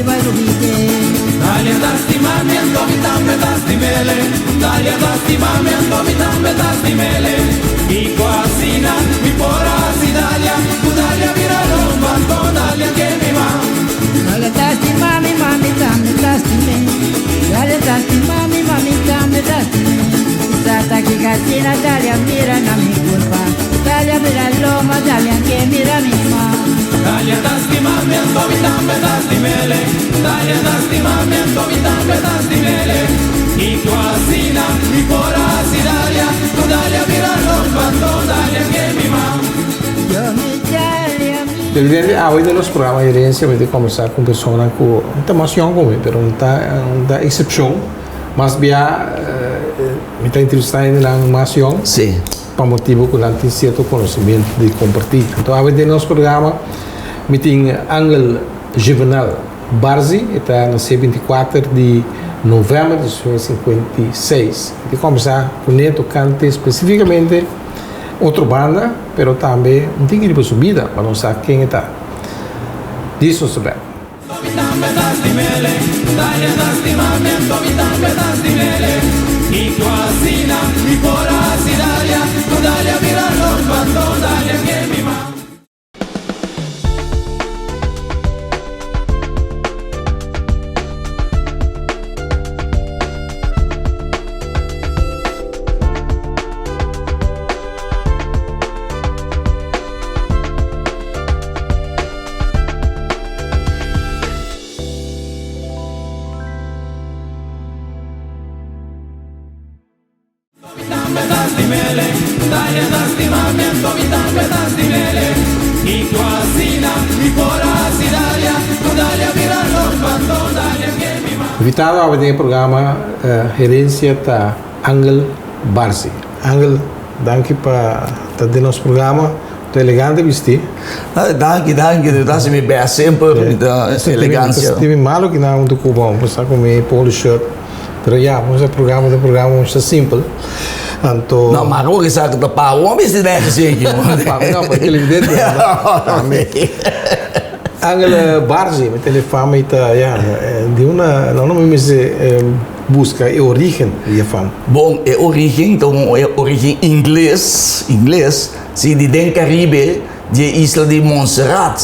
bai lubid'é. Dalia ta stima mi anto mi tambe ta stim'ele Dalia ta stima mi anto mi tambe ta stim'ele Kiko asina mi por a hasi Dalia Ku Dalia bira lomba anto Dalia ke mi ma. Dalia ta stima mi ma mi tambe ta stim'é Dalia ta stima mi ma mi tambe ta stim'é Sa ta kiko asina Dalia mira na mi kurpa Dalia bira lomba Dalia ke mira mi ma. Dalia ta stima mi anto mi tambe ta stim'ele Dalia ta stima mi anto mi tambe ta stim'ele Kiko asina mi por a hasi Dalia Ku Dalia bira lomba anto Dalia ke mi ma. Yo mi Dalia mi. Televidente, awe den nos programa Herencia mi ta combersa cu un persona cu no ta mas yong cu mi, pero no ta no ta excepcion. Mas bia mi ta entrevista hendenan mas yong pa motibo cu nan tin cierto conocimiento di comparti. Anto awe den nos programa mi tin Angel Juvenal Barzi, e ta nace 24 di november di 1956. Mi ta combersa cune tocante specificamente otro banda, pero tambe un tiki riba su bida pa nos sa ken e ta. Dies nos ta bek. Invitado awe den e programa Herencia ta Angel Barsi. Angel, danki pa ta den nos programa. Ta elegante bisti. Danki, danki. Ta hasi mi best semper. Mi ta elegancia. Ta sinti mi malo ki nan ta Cuba. Mi sa cu mi polo shirt. Pero ya, nos e programa ta un programa mucho simpel. Anto. No, maar ook is dat de pa won bisti net zeker. No, pa televidente. Tambe. Angel Barzi, mi telefon mi ta, ya, di una, no, no mi mester busca e origen di e fam. Bon, e origen ta un origen ingles, ingles, si, di den Caribe, di e isla di Montserrat.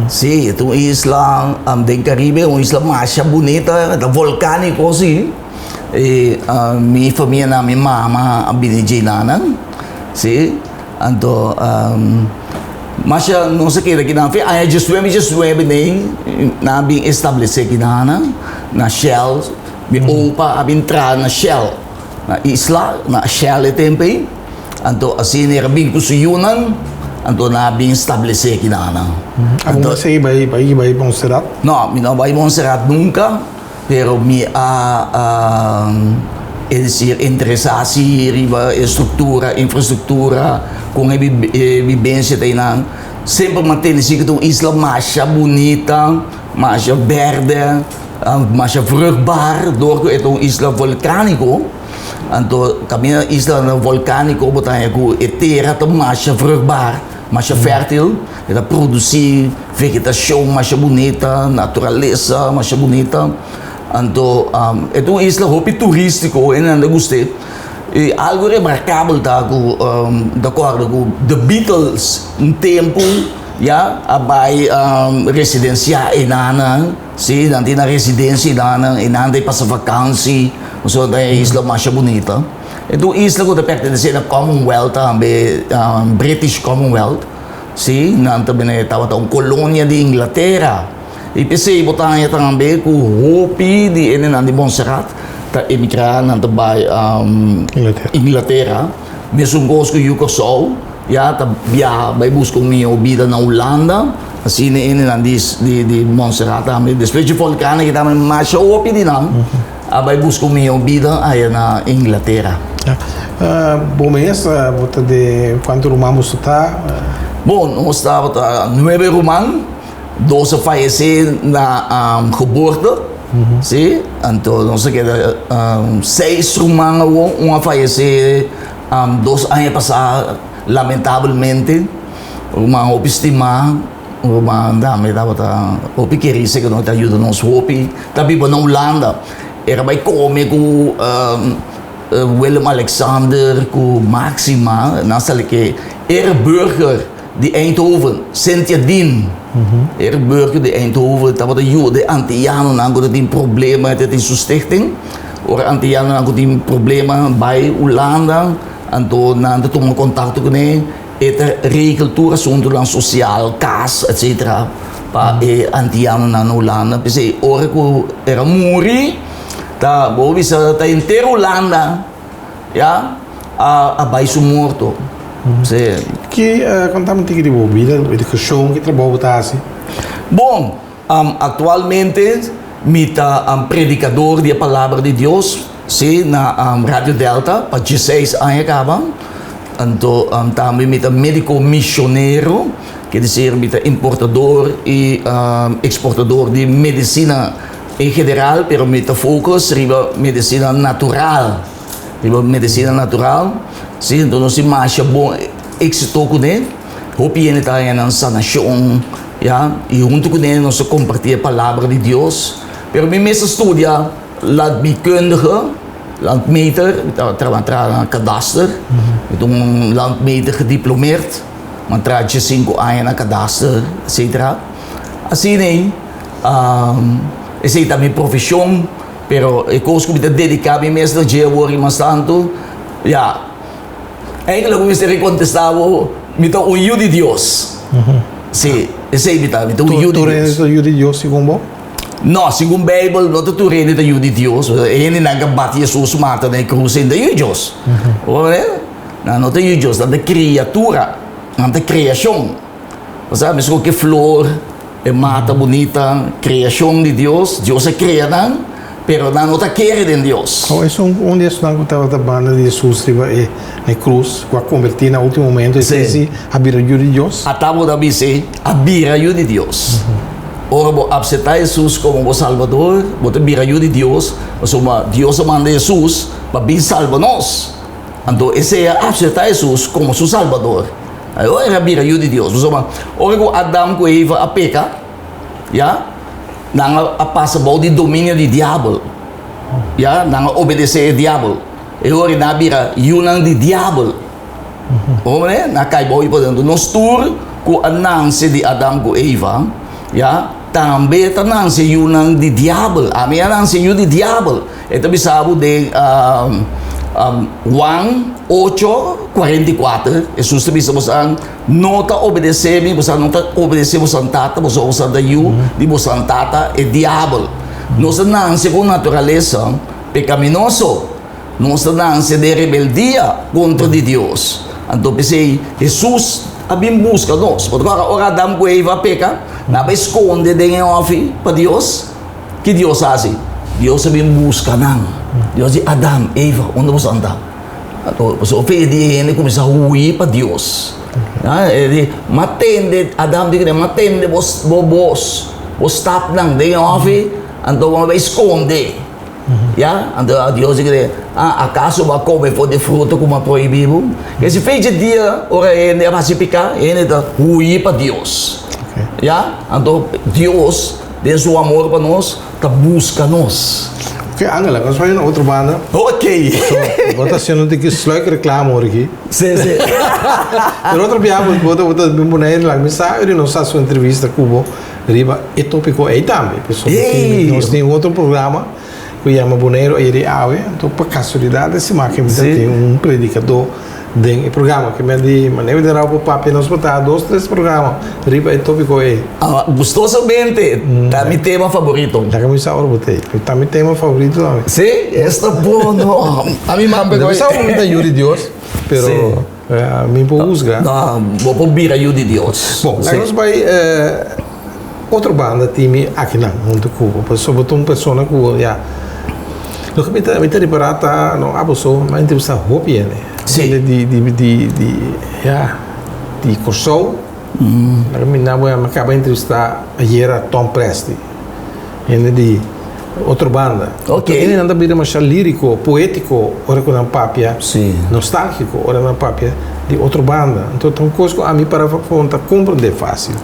Si, e ta un isla den Caribe, un isla masha bunita, ta volcanico si. E mi famianan, mi mama a bini djinanan, si. Anto masha nos a keda kinan fe aña diesnuebe diesnuebe nei nan a bin establece kinanan na Shell. Mi opa a bin traha na Shell, na isla, na Shell e tempo ei. Anto asina er a bin ku su yunan, anto nan a bin establece kinanan. Anto bo a bai bai bai Montserrat? No, mi no a bai Montserrat nunca. Pero mi a es decir, interesá si riba e struktura, infrastruktura, kon e bibensia ta einan. Semper mi a tende si ku ta un isla masha bunita, masha bèrdè, masha vruchtbaar, dor ku e ta un isla volkániko. Anto kaminda islanan volkániko bo ta haña ku e tera ta masha vruchtbaar, masha fèrtil. E ta produsí vegetashon masha bunita, naturalesa masha bunita. Anto e ta un isla hopi turístiko, hendenan ta gust'é. I algu remarkabel ta ku mi ta kòrda ku The Beatles un tempu ya a bai residensiá einan, si, nan tin nan residensia einan, einan ta pasa vakansi, pasobra ta un isla masha bunita. E ta un isla ku ta pertenesé na Commonwealth tambe, British Commonwealth. Sí, nan ta bini tabata un kolonia di Inglatera. I p'esei bo ta haña tambe ku hopi di hendenan di Montserrat ta emigrá, nan ta bai Inglatera. Mesun kos ku yu Kòrsou, ya, ta biaha bai buska un mihó bida na Hulanda. Asina e hendenan di di Montserrat tambe. Despues dje volkan aki tambe masha hopi di nan a bai buska un mihó bida aya na Inglatera. Bo mes, bo ta di kuantu ruman boso ta? Bon, nos tabata nuebe ruman, dos a fayesé na geboorte, si, anto nos a keda seis ruman awor, un a fayesé dos aña pasá lamentabelmente, ruman hopi stimá. Un ruman dame tabata hopi kerí seke no ta yuda nos hopi. Ta biba na Hulanda. Era bai kome ku Willem Alexander ku Maxima. Nan sali ke era burger di Eindhoven, Cynthia Dien. Era burger di Eindhoven tabata yuda e antianonan ku ta tin problema, ta tin su stichting. Ora antianonan ku tin problema bai Hulanda, anto nan ta tuma kontakto kuné. E ta regel tur asuntunan sosial, kas, etsetera, pa e antianonan na Hulanda. P'esei ora ku era muri, ta bo bisa ta henter Hulanda ya a bai su morto. Sí. Ki konta mi tiki di bo bida, edukashon, ki trabou bo ta hasi? Bon, aktualmente mi ta predikador di e palabra di Dios. Sí, na Radio Delta pa dieseis aña kaba. Anto tambe mi ta médiko misionero, ke desir mi ta importador i eksportador di medisina en general, pero mi ta focus riba medisina natural, riba medisina natural. Sí, anto nos tin masha bon éksito kuné. Hopi hende ta haña nan sanashon, ya, i huntu kuné nos ta kompartí e palabra di Dios. Pero mi mes a studia. Landmeetkundige, landmeter, mi ta traha traha na kadaster, mi ta un landmeter gediplomeerd, mi a traha diesinku aña na kadaster, etcetera. Asina ei, esei ta mi profeshon, pero e kos ku mi ta dediká mi mes na dje awor i mas tantu, ya, eigenlijk mi mester kontestá bo, mi ta un yu di Dios. Sí, esei mi ta, mi ta un yu di Dios. Tur hende ta yu di Dios segun bo? No, segun Bijbel no ta tur hende ta yu di Dios. E hendenan ku a bati Hesus mata na e krus ei no ta yu di Dios. Nan no ta yu di Dios, nan ta kriatura, nan ta kreashon. Bo sa, meskos ku e flor, e mata bunita, kreashon di Dios, Dios a krea nan, pero nan no ta kere den Dios. Awo esun un di esunnan ku tabata banda di Hesus riba e krus, ku a kombertí na último momento, esei si a bira yu di Dios? Ata bo ta bisa ei, a bira yu di Dios. Ora bo apseptá Hesus komo bo Salbador, bo ta bira yu di Dios, pasobra Dios a manda Hesus pa bin salba nos. Anto esei a apseptá Hesus komo su Salbador. Awor el a bira yu di Dios. Pasobra ora ku Adam ku Eva a peka, ya, nan a pasa bou di dominio di diabel. Ya, nan a obedesé e diabel. E ora nan a bira yunan di diabel. Hombre, na kai bou i por Nos tur ku a nanse di Adam ku Eva, ya, tambe ta nanse yunan di diabel. Ami a nanse yu di diabel. E ta bisa bo den Juan 8, 44, Hesus ta bisa bosan, no ta obedesé mi, bosan no ta obedesé bosan tata, boso bosan ta yu di bosan tata, e diabel. Nos a nanse ku naturalesa pekaminoso. Nos ta nanse den rebeldia kontra di Dios. Anto p'esei Hesus a bin buska nos. Pasobra ora ora Adam ku Eva a peka, nan a bai skonde den e hòfi pa Dios. Ki Dios a hasi? Dios a bin buska nan. Dios di, Adam, Eva, unda boso anda? Anto pasobra fe di e hende kuminsá hui pa Dios. E di, M'a tende, Adam di kuné, m'a tende bo bo bos, bo stapnan den e hòfi, anto bo a bai skonde. Ya, anto Dios di kere, Ah, akaso bo a kome for di e fruta ku mi a prohibí bo? Esi fecha dia, ora hende a hasi piká, hende ta huyi pa Dios. Ya, anto Dios, den su amor pa nos, ta buska nos. Ok, Angela, nos bai na otro banda. Ok. So, bo ta hasiendo un tiki sluikreklame ora aki. Sí, sí. Pero otro biaha bo ta bin Bonaire, laga mi sa, ora nos hasi un entrevista ku bo. Riba e tópiko ei tambe. Pasobra Ey! nos tin otro programa ku yama Boneiru Ayer i Awe. Anto pa kasualidat e siman aki mi ta tin un predikadó den e programa. Ke men di manera di rau por papia nos por traha dos tres programa riba e tópiko ei. Ah, gustosamente. Ta mi tema favorito. Laga mi sa ora bo ta ei. Ta mi tema favorito tambe. Sí? Esta bon no. Ami mambe Mi sa ora mi ta yu di Dios, pero. Mi por husga. No, bo por bira yu di Dios. Bon, laga nos bai otro banda tin mi akinan huntu ku bo. Pasobra bo ta un persona ku ya, loke mi ta mi ta ripará ta no abo so, mi a entrevistá hopi hende. Sí. Hende di di di di ya di Kòrsou. Laga mi na bo mi a kaba entrevistá ayera Tom Presti. Hende di. Otrobanda. Ok. Nan ta bira masha líriko, poétiko ora ku nan papia, Sí. nostálgiko ora nan papia di Otrobanda. Anto ta un kos ku ami para for ta komprendé fásil.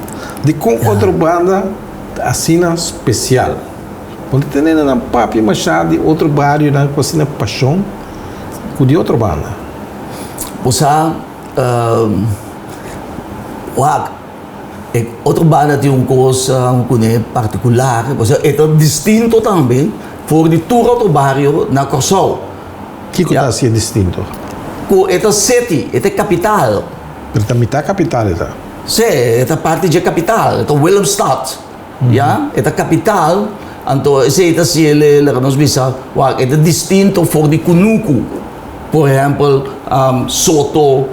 Dikon Otrobanda ta asina spesial? Bo ta tende nan papia masha di otro barionan ku asina pashon ku di Otrobanda. Bo sa, wak, e Otrobanda tin un kos kuné partikular, pasobra e ta distinto tambe for di tur otro bario na Kòrsou. Kiko ta hasié distinto? Ku e ta city, e ta e kapital. Pero ta mitá kapital e ta. Sí, e ta parti dje kapital, e ta Willemstad. Ya, e ta kapital, anto esei ta hasi el laga nos bisa, wak, e ta distinto for di kunuku. Por ehèmpel, Soto,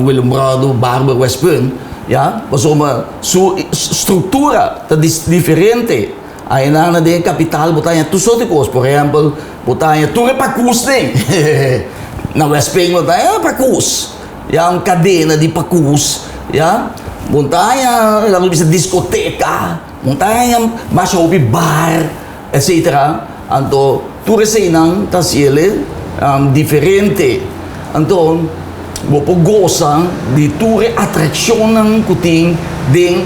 Willembrado, Barber, Westpunt, ya, pasobra su struktura ta diferente. Ayinan den e kapital bo ta haña tur sorti kos, por ehèmpel, bo ta haña tur e pakus den. Na Westpunt bo ta haña pakus. Ya un kadena di pakus, ya. Montaña, laga nos bisa diskoteka, montaña masha hopi bar, etsetera. Anto tur eseinan ta hasi el diferente. Anto bo por gosa di tur e atrakshonnan ku tin den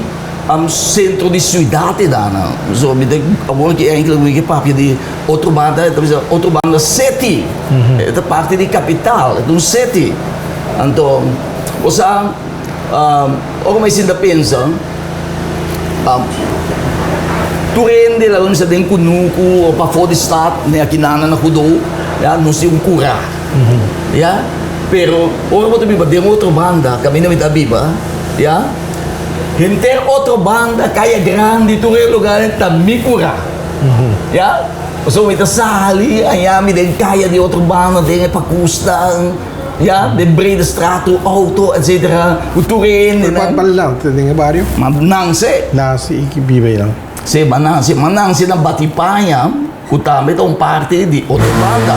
sentro di siudat edanan. So mi ta awor ki eindelijk mi ke papia di otro banda, e ta bisa otro banda city, e ta parti di kapital, e ta un city. Anto bo sa ora mi sinta pensa tur hende laga mi bisa den kunuku o pafó di stat ne akinan na Hudou ya nos tin un kura ya pero ora bo ta biba den otro banda kaminda mi ta biba ya henter otro banda kaya grandi tur e lugar ta mi kura ya pasobra mi ta sali aña mi den kaya di otro banda den e pakusnan. Ya, den brede straat tur auto etcetera ku tur e hendenan. Pero pa lanta den e bario? Ma nanse. Nase i ki biba einan. Si, ma nanse. Ma nanse na Batipaña ku tambe ta un parti di otro banda.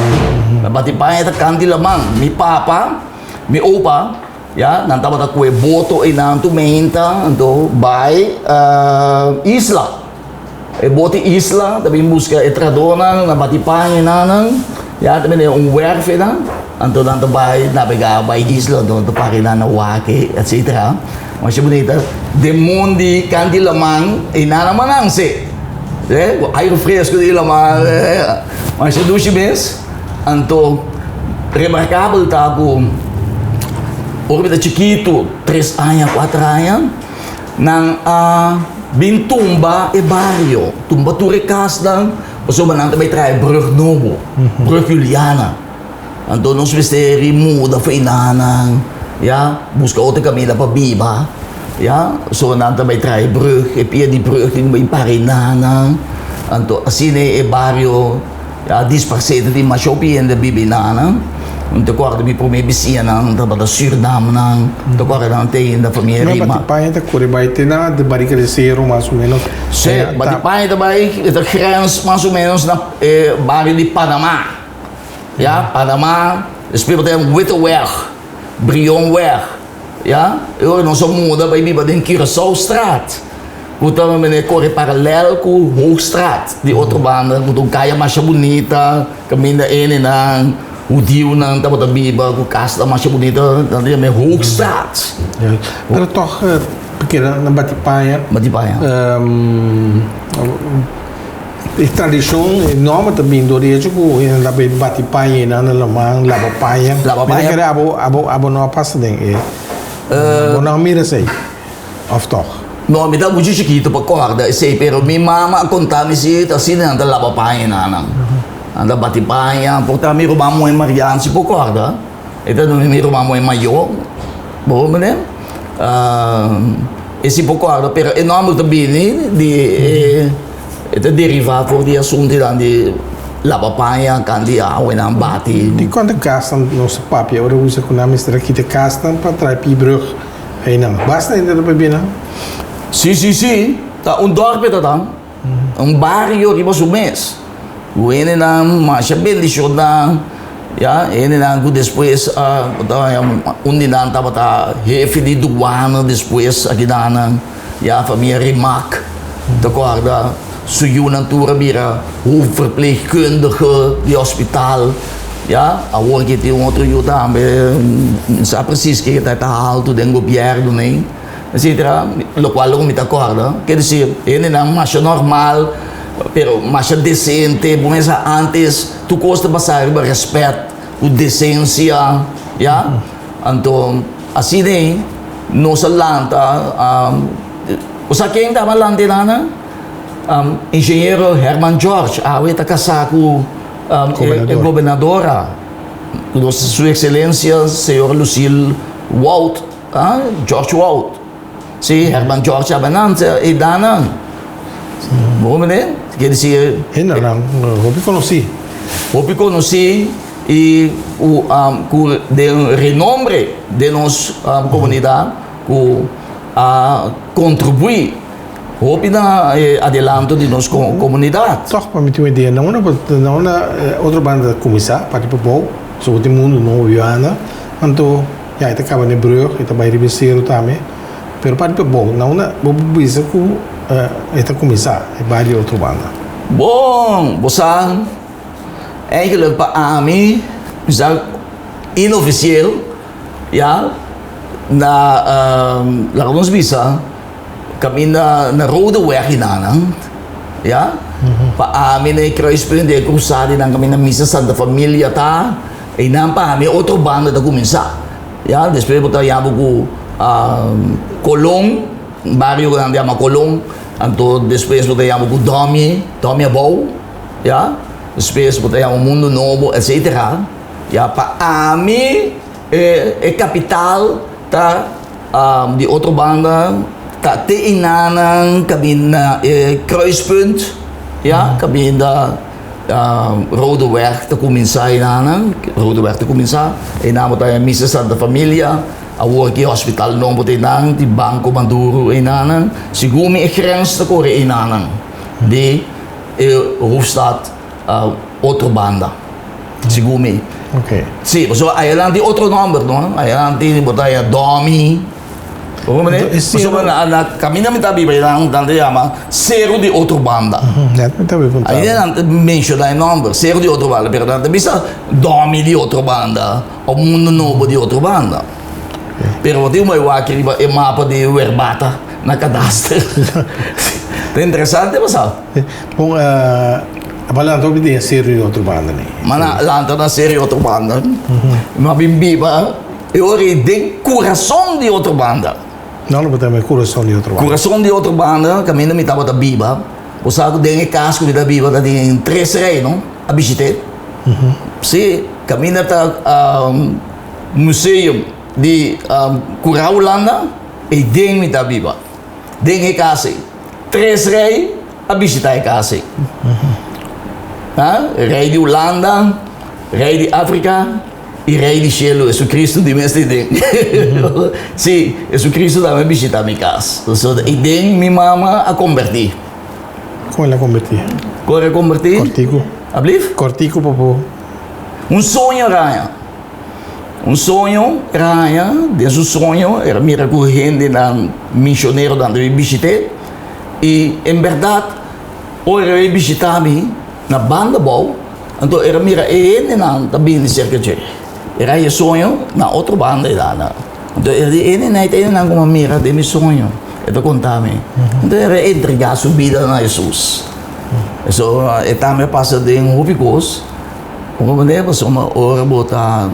Na Batipaña ta kant di laman. Mi papa, mi opa, ya, nan tabata ku e boto einan tur meinta anto bai isla. E bote isla ta bin buska e trahadónan na bati paña nan, ya ta bini un wèrf einan, anto nan ta bai nabegá bai isla, anto nan ta para einan na wak-e, etsetera. Masha bunita. Den mondi kanti laman einan a mananse, ku aire fresku di laman, masha dushi mes. Anto remarkabel ta ku ora mi ta chikitu, tres aña, kuater aña, Nan a bin tumba e bario, tumba tur e kasnan, pasobra nan ta bai traha e brug nobo, brug Juliana. Anto nos mester muda for enanan, ya, buska otro kaminda pa biba, ya. So nan ta bai traha e brug, e pia di brug tin bai para enanan. Anto asina e bario a disparsé, ta tin masha hopi hende a biba enanan. Mi ta kòrda mi promé bisiñanan tabata Sürnamnan, mi ta kòrda nan te ainda famia No, Rima. Batipaña ta kore bai te na de Barrica de Cerro mas o menos. Sí, Batipaña ta bai, e ta grens mas o menos na e bario di Panamá. Ya, Panamá, despues bo ta haña Witteweg, Brionweg, ya. E ora nos a muda bai biba den Curaçaostraat, ku ta mene kore paralèl ku Hoogstraat di otro banda, ku ta un kaya masha bunita. Kaminda enenan, hudiunan tabata biba ku kasnan masha bunita, nan ta yama e Hoogstraat. Pero tòg keda na bati paña. Bati paña. E tradishon, e nòmber ta bin dor di echo ku hende ta bai bati paña einan na laman, laba paña. Laba paña. Mi ta kere abo, abo, abo no a pasa den e, bo no a mira esei, òf tòg? No, mi ta muchu chikitu pa kòrda esei, pero mi mama a konta mi si ta asina nan ta laba paña nan. Nan ta bati paña, por ta mi ruman muhé Marian si por kòrda. E ta mi ruman muhé mayó, bo hopi manera. E si por kòrda, pero e nòmber ta bini di e, e ta derivá for di asuntunan di laba paña, kanti awa nan bati. Di kuantu kasnan nos ta papia ora usa ku nan mester a kita kasnan pa trae Piebrug? Einan, basta hende ta pabia nan? Sí, sí, sí. Ta un dorpio ta ta. Un bario riba su mes. Ku hendenan masha bendishoná, ya, hendenan ku despues a un di nan tabata hefe di duana despues akidanan, ya, famia Rimac, ta kòrda. Su yunan tur a bira hoofdverpleegkundige di hospital. Ya, awor ke tin un otro yu tambe, mi sa precies ke ta haltu den gobierno nei, etcetera, locual lo mi ta acorda. Ker desir, hendenan masha normal, pero masha decente, bo mesa antes tur cos ta basa riba respet cu decencia, ya. Anto asina ei nos a lanta, bo sa ken tabata lanta einan? Ingeniero Herman George, awe ta casá cu e gobernadora, su excelencia señora Lucille Wout, George Wout. Si, Herman George tabata einan. Bo comprende? Ker disi. Hendenan hopi conoci. Hopi conoci. I ku ku den renombre den nos komunidat ku a kontribuí hopi na e adelanto di nos komunidat. Tòg pa mi tin un idea, na unda na unda otro banda ta kuminsá parti pa bou, so ku tin mundu nobo biba anto ya e ta kaba na e brug, e ta bai riba e seru tambe, pero parti pa bou, na unda bo por bisa ku e ta kuminsá e bario otro banda? Bon, bo sa. Eigenlijk pa ami sa inofisieel ya na laga nos bisa kaminda na Rodeweg hinanan ya pa ami na e kruispunt di e krusada nan kaminda misa Santa Familia ta einan pa ami otro banda ta kuminsá ya despues bo ta yama ku Colon bario ku nan ta yama Colon anto despues bo ta yama ku Domi Domi Abou. Ya, despues bo ta yama Mundo Nobo etcetera. Ya, pa ami e e kapital ta di otro banda ta te inanan kaminda e kruispunt, ya, kaminda Rodeweg ta kuminsá enanan, Rodeweg ta kuminsá, einan bo ta haña Misa Santa Familia, awor ki hospital nobo ta einan, tin Banco Maduro enanan, segun mi e grens ta kore enanan di. E hoofdstad otro banda, segun mi. Ok. Sí, pasobra ayanan tin otro nomber, no? Ayanan tin bo ta haya Domi. Bo comprende? Pasobra na na kaminda mi ta biba ayanan nan ta yama Seru di Otro Banda. Net mi ta bai puntra. Ainda nan ta menshoná e nomber, Seru di Otro Banda, pero nan ta bisa Domi di Otro Banda òf Mundo Nobo di Otro Banda. Pero bo tin un bai wak riba e mapa di Werbata na kadaster. Ta interesante bo sa. Bon, a lanta hopi den seru di otro banda ni. Ma na lanta na seru di otro banda. Ma bin biba e ora ei den kurason di otro banda. No, no bo ta e kurason di otro banda. Kurason di otro banda kaminda mi tabata biba. Bo sa ku den e kas ku mi ta biba ta tin tres rei no a bishit'é. Si, kaminda ta Museum di Kura Hulanda, ei den mi ta biba. Den e kas ei. Tres rei a bishita e kas ei. Rei di Hulanda, rei di Afrika i rei di shelu, Jesucristo di mes ei den. Si, Jesucristo tambe a bishita mi kas. So, ei den mi mama a kombertí. Kon el a kombertí? Kon el a kombertí? Kòrtiku. Ablief? Kòrtiku pa bo. Un soño raña. Un soño raña, den su soño el a mira ku hendenan misioneronan ta bin bishit'é i en bèrdat ora el a bin bishitá mi na banda abou anto el a mira e hendenan ta bini serka dje. El a haña soño na otro banda ei dana. Anto el a di, e hendenan ei ta hendenan ku mi a mira den mi soño, e ta konta mi. Anto el a entregá su bida na Hesus. So e tambe a pasa den hopi kos. Bo comprende? Pasobra ora bo ta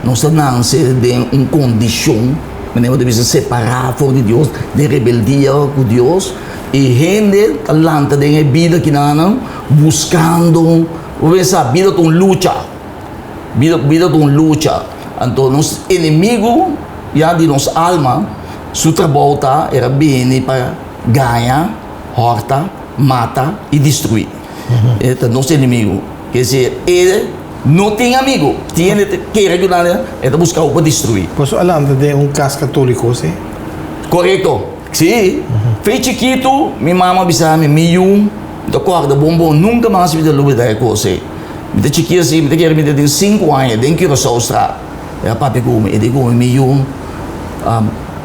nos ta nanse den un kondishon manera bo ta bisa separá for di Dios, den rebeldia ku Dios, i hende ta lanta den e bida kinanan buskando, bo pensa bida ta un lucha, bida bida ta un lucha, anto nos enemigu ya di nos alma su trabou ta era bini pa gaña, hòrta, mata i destruí. E ta nos enemigu. Ke si e no tin amigu, tin hende ta kere yuda nan, e ta buska bo pa destruí. Boso a lanta den un kas katóliko, si? Korekto. Si. Fe chikitu mi mama a bisa mi, mi yu, mi ta kòrda bon bon, nunka mas mi ta lubida e kos ei. Mi ta chikí asi, mi ta kere mi ta tin sinku aña den Curaçaostraat. E a papia ku mi, e di ku mi, mi yu,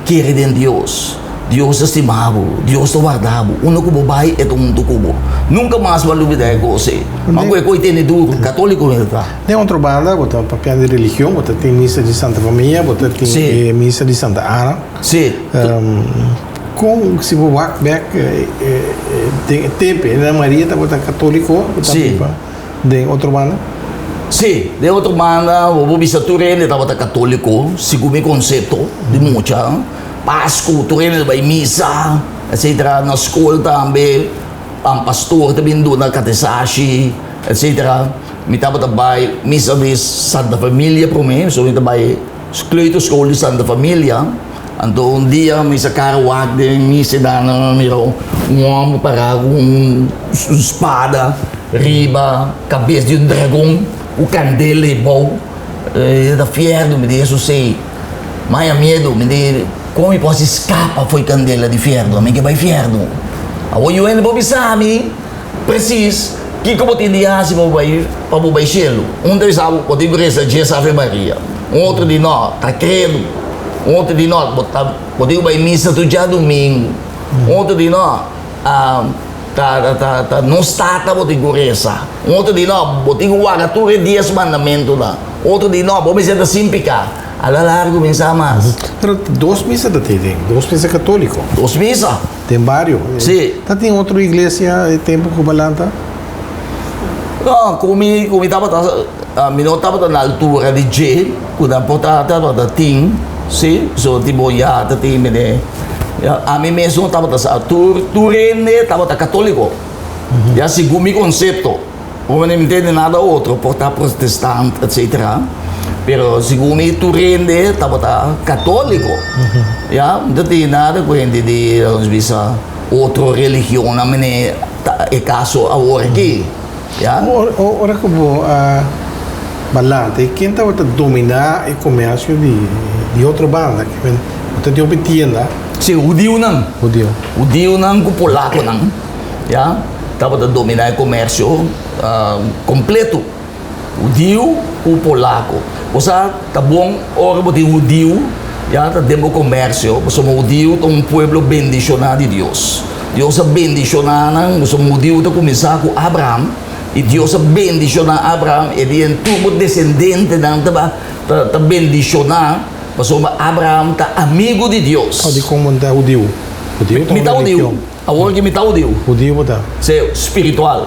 kere den Dios. Dios ta stima bo, Dios ta warda bo, unda ku bo bai e ta huntu ku bo. Nunka mas bo a lubida e kos ei. Ma ku e koi tene duru, katoliko mi ta. Den otro banda bo ta papia di religion, bo ta tin misa di Santa Famia, bo ta tin e misa di Santa Ana. Si. Kon si bo wak bek den e tempu e Ana Maria tabata katoliko, bo ta biba den otro banda? Si, den otro banda bo por bisa tur hende tabata katoliko, segun mi konsepto di mucha. Pasku tur hende ta bai misa, etcetera. Na skol tambe pastor ta bin duna katesashi, etcetera. Mi tabata bai misa di Santa Familia prome, so mi ta bai kleuterschool di Santa Familia. Anto un dia mi sa kara wak den misa dana mi mira un hòmber pará ku un spada riba kabes di un dragon ku kandela e bou. E ta fierno, mi di Hesus ei. Maya miedu, mi di, kon mi por hasi skapa for e kandela di fierno? Mi ke bai fierno. Awor yu hende por bisa mi presis kiko bo tin di hasi pa bo bai pa bo bai shelu. Un ta bisa bo, bo tin ku resa dies Ave Maria. Un otro di no, ta kredu. Un otro di no, bo ta bo tin ku bai misa tur djadumingu. Un otro di no, ta ta ta nos Tata bo tin ku resa. Un otro di no, bo tin ku warda tur e dies mandamentunan. Otro di no, bo mester ta sin piká. A la largu mi sa mas. Pero dos misa ta tin den, dos misa katóliko. Dos misa. Den bario. Si. Ta tin otro iglesia e tempu ku bo lanta? No, ku mi, ku mi tabata, mi no tabata na altura di dje, ku nan por ta tabata tin, si, so tipo ya ta tin mene, ya, ami mes no tabata sa, tur, tur hende tabata katóliko, ya segun mi konsepto. Bo no intende nada otro, por ta protestant, etcetera. Pero segun mi tur hende tabata católico. Ya, no ta tin nada cu hende di, nos bisa, otro religionnan mene ta e caso awor aki. Ya. Ora cu bo a balante, ken tabata domina e comercio di otro banda? Bo ta tin hopi tienda. Si, hudiunan. Hudiu. Hudiunan cu polaconan. Ya, tabata dominá e komersio kompleto, hudiu ku polako. Bo sa, ta bon ora bo tin hudiu, ya, ta den bo komersio, pasobra hudiu ta un pueblo bendishoná di Dios. Dios a bendishoná nan, pasobra hudiu ta kuminsá ku Abraham, i Dios a bendishoná Abraham, e di en tur bo desendentenan ta ta bendishoná, pasobra Abraham ta amigu di Dios. Dikon bo no ta hudiu? Hudiu ta un religion. Awor ki mi ta hudiu. Hudiu bo ta? Sí, spiritual.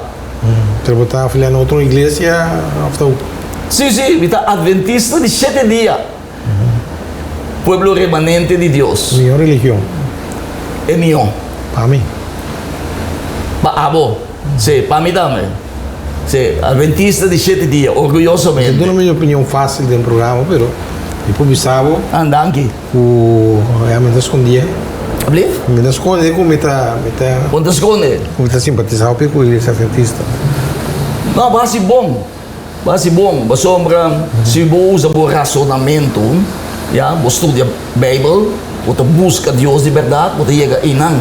Pero bo ta afiliá na otro iglesia of ta? Sí, sí, mi ta Adventista di shete dia. Pueblo remanente di Dios. Mihó religion. E mihó. Pa mi. Pa abo. Sí, pa mi tambe. Sí, Adventista di shete dia, orguyosamente. Mi ta duna mi opinion fácil den programa, pero mi por bisa bo. Ah, danki. Ku ya mi ta skondié. Ablief? Mi ta skonde ku mi ta, mi ta. Bo ta skonde? Ku mi ta simpatisá hopi ku Iglesia Adventista. No, bo hasi bon. Bo hasi bon. Pasobra si bo usa bo rasonamentu, ya, bo studia Beibel, bo ta buska Dios di bèrdat, bo ta yega einan.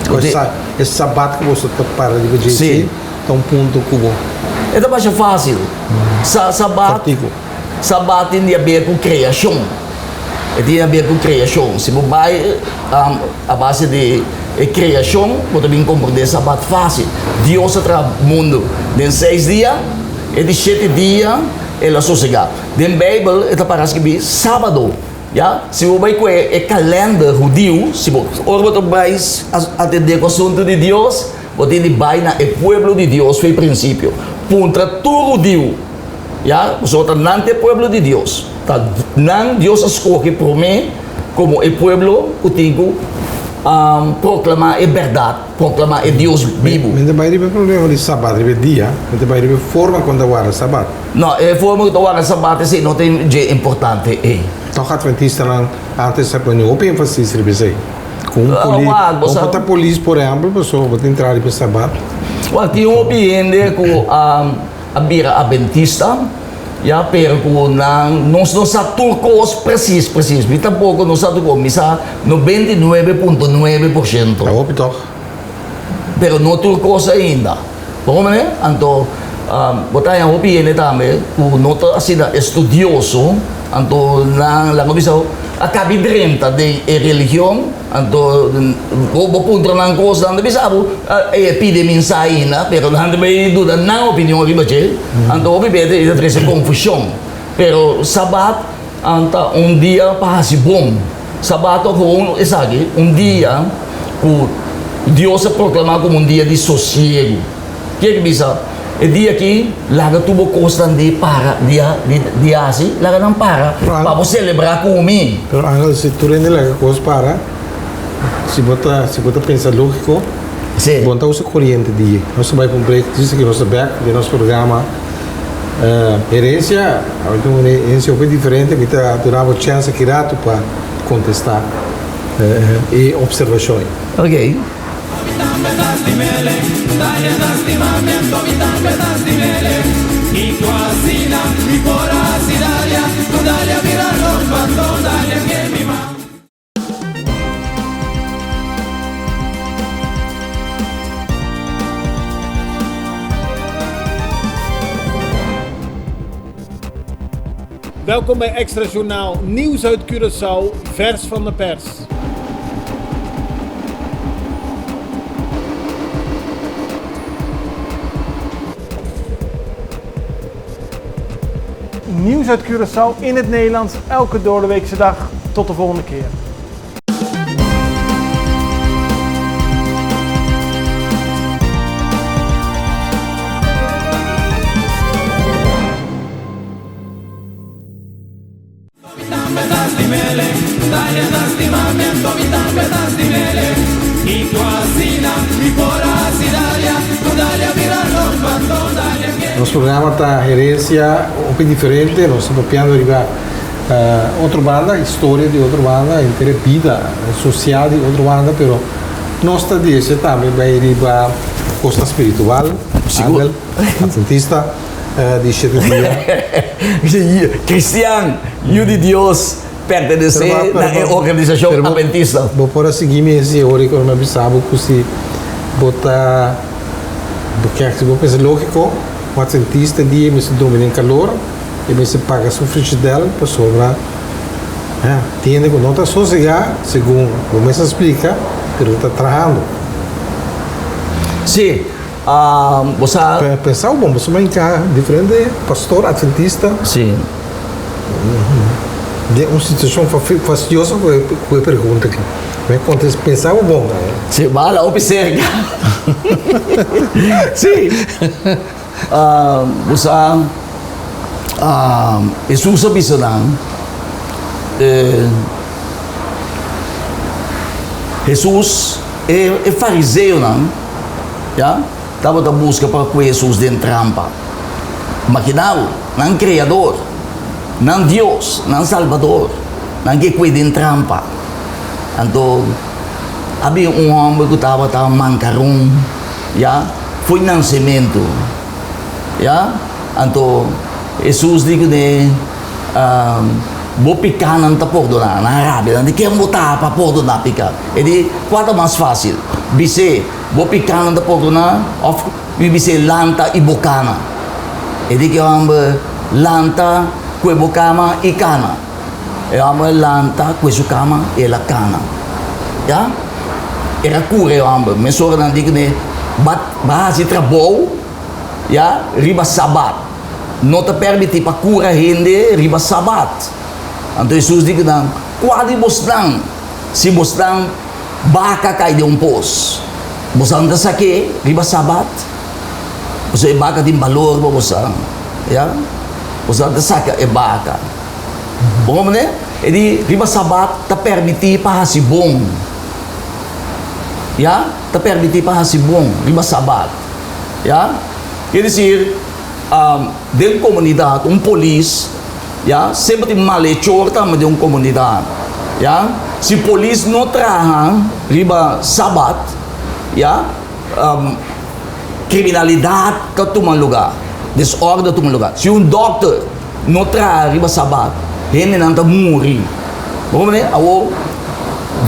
Bo ta. E sabat ku boso ta para riba dje si, ta un punto ku bo. E ta basha fásil. Sa, sabat. Kòrtiku. Sabat tin di haber ku kreashon. E tin di haber ku kreashon. Si bo bai a base di e kreashon, bo ta bin komprendé Sabat fásil. Dios a traha mundu den seis dia, e di shete dia el a sosegá. Den Beibel e ta para skibí sábado. Ya, si bo bai ku e kalènder hudiu, si bo ora bo ta bai atendé ku asuntu di Dios, bo tin di bai na e pueblo di Dios for e prinsipio. Puntra tur hudiu. Ya, pasobra ta nan ta e pueblo di Dios. Ta nan Dios a skohe promé komo e pueblo ku tin ku proklamá e bèrdat, proklamá e Dios bibu. Mi ta bai riba e problema di Sabat, riba e dia, mi ta bai riba e forma kon ta warda Sabat. No, e forma ku ta warda Sabat esei no ta dje importante ei. Tòg atventistanan ántes a pone hopi énfasis riba esei. Ku un polis, bo por ta polis por ehèmpel, pasobra bo ta entra riba Sabat. Wak, tin hopi hende ku a. A bira adventista, ya, pero ku nan nos no sa tur kos presis presis. Mi tampoko no sa tur kos, mi sa 99.9%. Ta hopi tòg. Pero no tur kos ainda. Bo komprende? Anto bo ta haña hopi hende tambe ku no ta asina estudioso, anto nan laga bisa. a kabi drenta den e religion, anto bo bo puntra nan kos, nan ta bisa bo e pidi mi sa ainda, pero nan ta bai duna nan opinion riba dje, anto hopi bes e ta trese konfushon. Pero sabat ta un dia pa hasi bon. Sabat ta gewoon esaki, un dia ku Dios a proklamá komo un dia di sosiegu. Ke ki bisa? E dia aki laga tur bo kosnan di para di di hasi, laga nan para pa bo selebrá ku mi. Pero Angel, si tur hende laga kos para, si bo ta si bo ta pensa lógiko, bo no ta usa koriente di. Nos ta bai pa un break, djis aki nos ta bèk den nos programa Herencia. Awe tin un herencia hopi diferente, mi ta duna bo chèns aki ratu pa kontestá e opservashon ei. Oké. Welkom bij Extra Journaal Nieuws uit Curaçao, vers van de pers. Nieuws uit Curaçao in het Nederlands elke doordeweekse dag. Tot de volgende keer. Nos programa ta Herencia hopi diferente, nos ta papiando riba otro banda, historia di otro banda, henter e bida social di otro banda, pero nos ta dese tambe bay riba cosnan spiritual, Sigur. Adventista di shete dia. Cristian, yu di Dios, pertenece na e organisacion Adventista. Bo por a sigui mi esi ora cu mi a bisa bo cu si bo ta, bo kier, si bo pensa logico, un Adventista di e mester drumi den calor, e mester paga su frigidel pasobra, ya, tin hende cu no ta sosega segun bo mes a splica, pero ta trahando. Si. Bo sa. Pensa bo bon, pasobra mi a diferente pastor adventista. Si. Den un situacion fastidioso cu e pregunta aki. Mi a contesta, pensa bo bon. Si, bo a hala hopi cerca. Si. Bo sa, Jesus a bisa nan, Jesus, e fariseonan, Ya, tabata buska pa kue Hesus den trampa. Makina bo, nan Kreador, nan Dios, nan Salbador, nan ke kue den trampa. Anto, a bin un hòmber ku tabata mankaron, ya, fo'i nansementu. Ya, anto Hesus di kuné, Bo pikánan ta pordoná. Nan rabia, nan di, Ken bo ta pa pordoná piká? E di, Kua ta mas fásil, bis'é, Bo pikánan ta pordoná òf mi bis'é lanta i bo kana? E di ku e hòmber, Lanta ku e bo kama i kana. E hòmber lanta ku e su kama i el a kana. Ya? El a kura e hòmber. Mesora nan di kuné, Ba ba hasi trabou, ya, riba sabat. No ta pèrmití pa kura hende riba sabat. Anto Hesus di ku nan, Kua di bosnan, si bosnan Baka kai den un pos. Bosan ta sak'é riba Sabat? Pasobra e baka tin balor pa bosan. Ya. Bosan ta saka e baka. Bo komprendé? E di, riba Sabat ta permití pa hasi bon. Ya. Ta permití pa hasi bon riba Sabat. Ya. Ker desir, den komunidat un polis. Ya, semper tin malhechor tambe den un komunidat. Ya, si polis no traha riba sabat, ya, kriminalidat ta tuma luga, desòrdu ta tuma luga. Si un dòkter no traha riba sabat, hendenan ta muri. Bo comprende? Awor,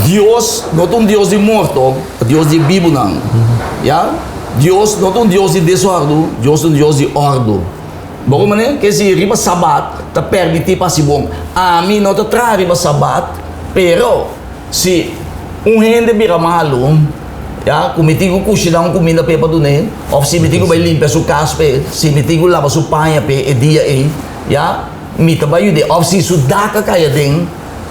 Dios no ta un Dios di morto, ta Dios di e bibunan. Ya, Dios no ta un Dios di desòrdu, Dios ta un Dios di òrdu. Bo manera ke si riba sabat ta permití pa hasi bon. Ami no ta traha riba sabat, pero si un hende bira malu, ya, ku mi tin ku kushiná un kuminda p'e pa dun'é, òf si mi tin ku bai limpia su kas p'e, si mi tin ku laba su paña p'e e dia ei, ya, mi ta bai yud'é. Òf si su dak a kai aden,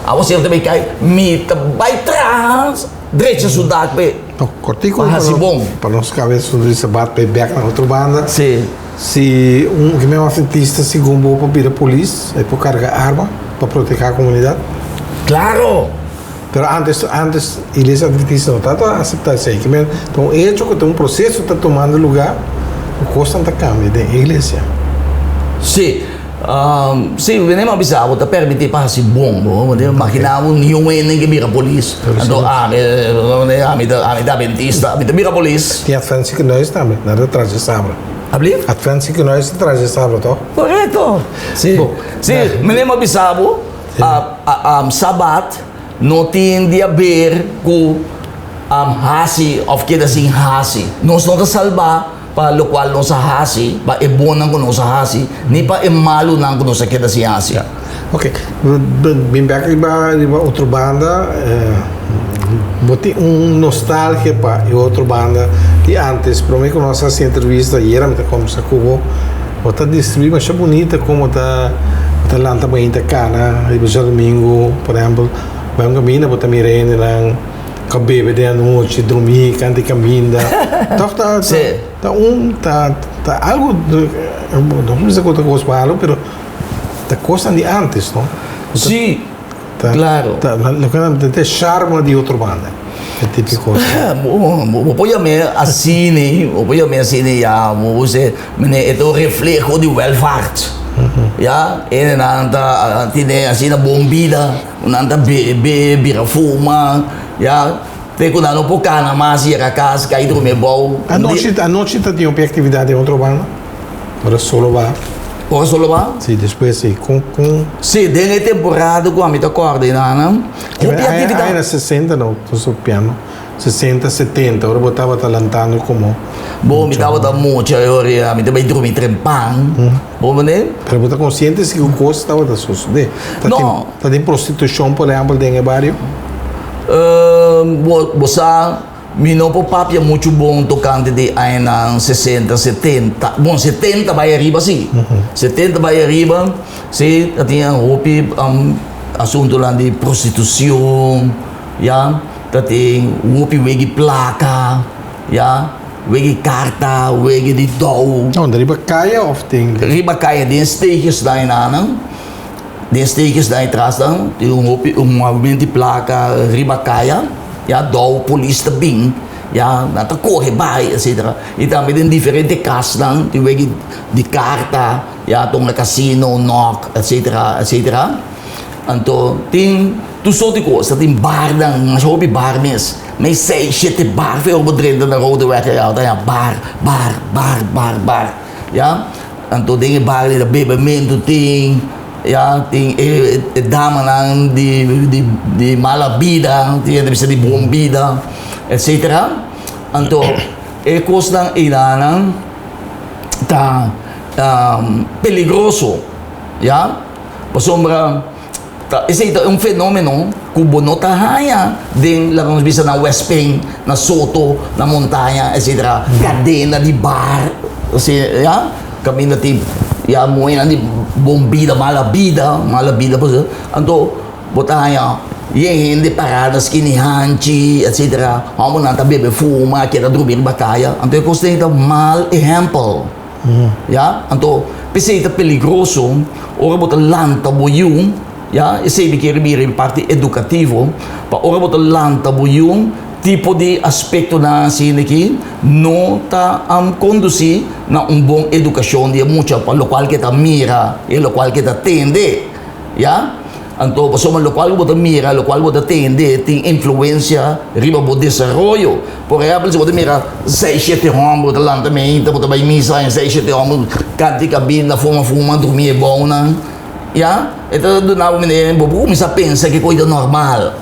awa sero ta bai kai, mi ta bai traha drecha su dak p'e. No, kortiku Pa hasi bon. Pa nos kabes nos di sabat bai bèk na otro banda. Sí. Si un hende adventista segun bo por bira polis, e por karga arma pa protehá komunidat? Klaro! Pero antes, antes Iglesia Adventista no tabata aseptá esei. Ki men ta un echo ku ta un proseso ta tumando lugá ku kosnan ta kambia den e iglesia. Sí. Sí, mi a bisa bo ta permití pa hasi bon, bo imaginá bo niun hende ke bira polis. Anto ami, ami ta ami ta adventista, mi ta bira polis. Tin Advent Ziekenhuis tambe, nan ta traha dje sabra. Ablief? Advent Ziekenhuis ta traha dje sabra toch? Korekto. Sí. Sí, mi a bisa bo, sabat no tin di haber ku hasi òf keda sin hasi. Nos no ta salbá pa lokual nos a hasi, pa e bonnan ku nos a hasi, ni pa e malunan ku nos a keda sin hasi. Ya. Ok. Bin bèk riba riba otro banda, bo tin un nostalgia pa e otro banda di antes. Promé ku nos hasi entrevista ayera mi ta kombersa ku bo, bo ta deskribí masha bunita komo ta bo ta lanta mainta kana riba djadumingu, por ehèmpel, bai un kaminda bo ta mira hendenan ku a bebe den anochi, drumí kanta e kaminda. Tòg ta ta un ta ta algu, no por bisa ku ta kos malu, pero ta kosnan di antes, no? Sí, klaro. Ta loke nan ta charma di otro banda, e tipo di kos. Bo por yam'é asina, bo por yam'é asina ya, bo por mene e ta un refleho di welvaart. Ya, hendenan ta tene asina bon bida, nan ta bebe, bira fuma, ya, te ku nan no por kana mas yega kas, kai drumi abou. Anochi, anochi ta tin hopi aktividat den otro banda? Ora solo ba. Ora solo ba? Si, despues si. Kon, kon. Si, den e temporada ku ami ta kòrda i nan, hopi aktividat. Aña sesenta no, nos ta piano. Sesenta, setenta, ora bo tabata lantando komo. Bo, mi tabata mucha e ora ei, mi ta bai drumi trempan. Bo mende? Pero bo ta konsiente si ku kos tabata sosodé? No. Ta tin prostitushon, por ehèmpel, den e bario? Bo, bo sa. Mi no por papia muchu bon tokante di añanan sesenta, setenta, bon setenta bai ariba si, setenta bai ariba si ta tin hopi asuntunan di prostitucion ya, ta tin hopi wegi plaka ya, wegi karta, wegi di dou. Unda riba kaya of den? Riba kaya den steegjes dainanan, Den steekjes dan e tras dan tin un hopi un movement di plaka riba kaya ya dou polis ta bin ya nan ta kore bai etcetera y tambe den diferente kasnan tin wegi di karta ya tonga kasino nok etcetera etcetera anto tin tur sort di kos ta tin barnan masha hopi bar mes mei seis shete bar fe ora bo drenta na Rodeweg ya bo ta haña bar bar bar bar bar ya. Anto den e bario ta bebementu tin, ya, tin e e damanan di di di mala bida, tin hende bisa di bon bida, etcetera. Anto e kosnan einan ta peligroso, ya, pasobra ta esei ta un fenomeno ku bo no ta haña den laga nos bisa na West Pen, na Soto, na Montaña, etcetera. Kadena di bar, asina ya, kaminda tin ya muhénan di bon bida, mala bida, mala bida pues. Anto bo ta haña yen hende pará na skina di hanchi, etcetera. Hòmbernan ta bebe fuma, keda drumi riba kaya. Anto e kos ta mal ehèmpel. Ya, anto p'esei ta peligroso ora bo ta lanta bo yu, ya, esei mi kier bira e parti edukativo, pa ora bo ta lanta bo yu, tipo di aspektonan asina aki no ta kondusí na un bon edukashon di e mucha pa lokual ke ta mira i lokual ke ta tende, ya. Anto pasobra lokual ku bo ta mira, lokual bo ta tende tin influensia riba bo desaroyo. Por ehèmpel, si bo ta mira seis, shete hòmber ta lanta meinta, bo ta bai misa haña seis, shete hòmber kanti kabinda, fuma fuma, drumi e bounan, ya, e ta duna bo manera bo por kuminsá pensa ke kos ta normal.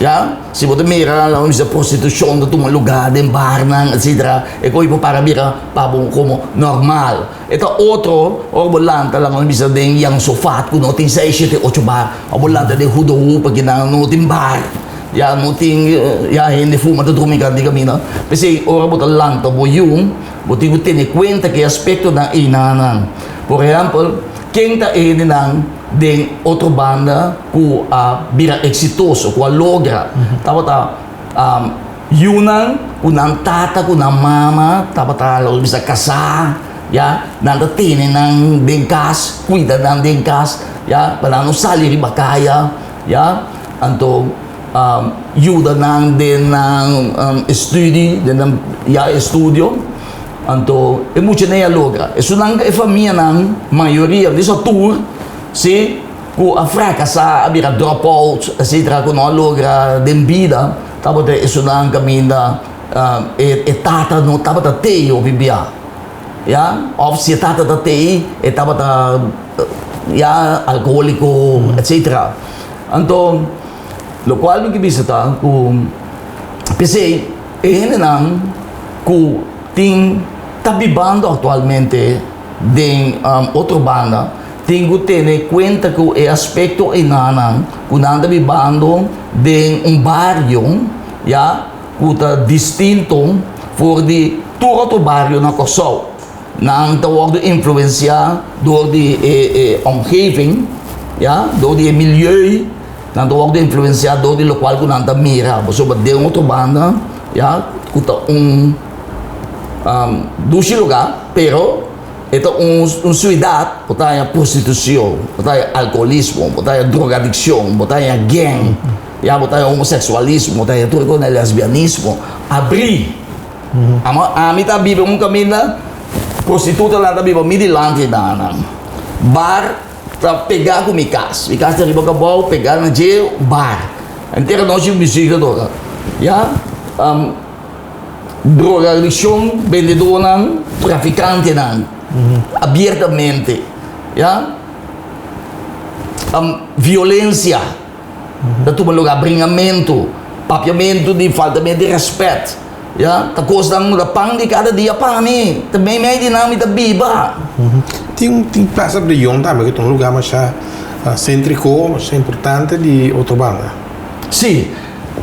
Ya, si bo ta mira laga bisa prostitushon ta tuma lugá den barnan etcetera, e ko'i por para bira pa bo komo normal. E ta otro ora bo lanta laga bisa den Jan Sofat ku no tin seis, shete, ocho bar, òf bo lanta den Goede Hoop akinan no tin bar, ya no tin ya hende fuma ta drumi kant di kaminda. P'esei ora bo ta lanta bo yu bo tin ku tene kuenta ku e aspektonan einanan. Por ehèmpel, ken ta e hendenan den otro banda ku a bira eksitoso, ku a logra? Tabata yunan ku nan tata ku nan mama tabata lo bisa kasá, ya, nan ta tene nan den kas, kuida nan den kas, ya, pa nan no sali riba kaya, ya, anto yuda nan den nan estudi, den nan, ya, estudio. Anto e muchanan a logra. Esunnan e famianan, mayoria, no bisa tur, si, ku a frakasá, a bira drop out, etcetera, ku no a logra den bida, tabata esunnan kaminda e e tata no tabata tei hopi bia, ya. Òf si e tata ta tei, e tabata, ya, alkohóliko, etcetera. Anto, lokual mi ke bisa ta ku p'esei E hendenan ku tin ta bibando aktualmente den otro banda tin ku tene kuenta ku e aspekto enanan ku nan ta bibando den un bario ya ku ta distinto for di tur otro bario na Kòrsou. Nan ta wòrdu influensiá dor di e omgeving, ya, dor di e milieu, nan ta wòrdu influensiá dor di lokual ku nan ta mira. Pasobra den otro banda, ya, ku ta un dushi lugá, pero e ta un un siudat ku ta haña prostitushon, bo ta haña alkoholismo, bo ta haña drogadikshon, bo ta haña gang, ya, bo ta haña homoseksualismo, bo ta haña tur e kos, lesbianismo, abrí. Amo ami ta biba un kaminda, prostitutanan ta biba mi dilanti nan. Bar ta pegá ku mi kas. Mi kas ta riba kabou, pegá na dje bar. Henter anochi muzik ta toka. Ya, drogadikshon, bendedónan, trafikantenan, abiertamente. Ya, violensia. Ta tuma lugar bringamentu, papiamentu di faltamentu di rèspèt, ya, ta kosnan ku ta pan di kada dia pa mi, ta meimei di nan mi ta biba. Tin tin Plaza Brion tambe ku ta un lugar masha sentriko, masha importante di Otrobanda. Si,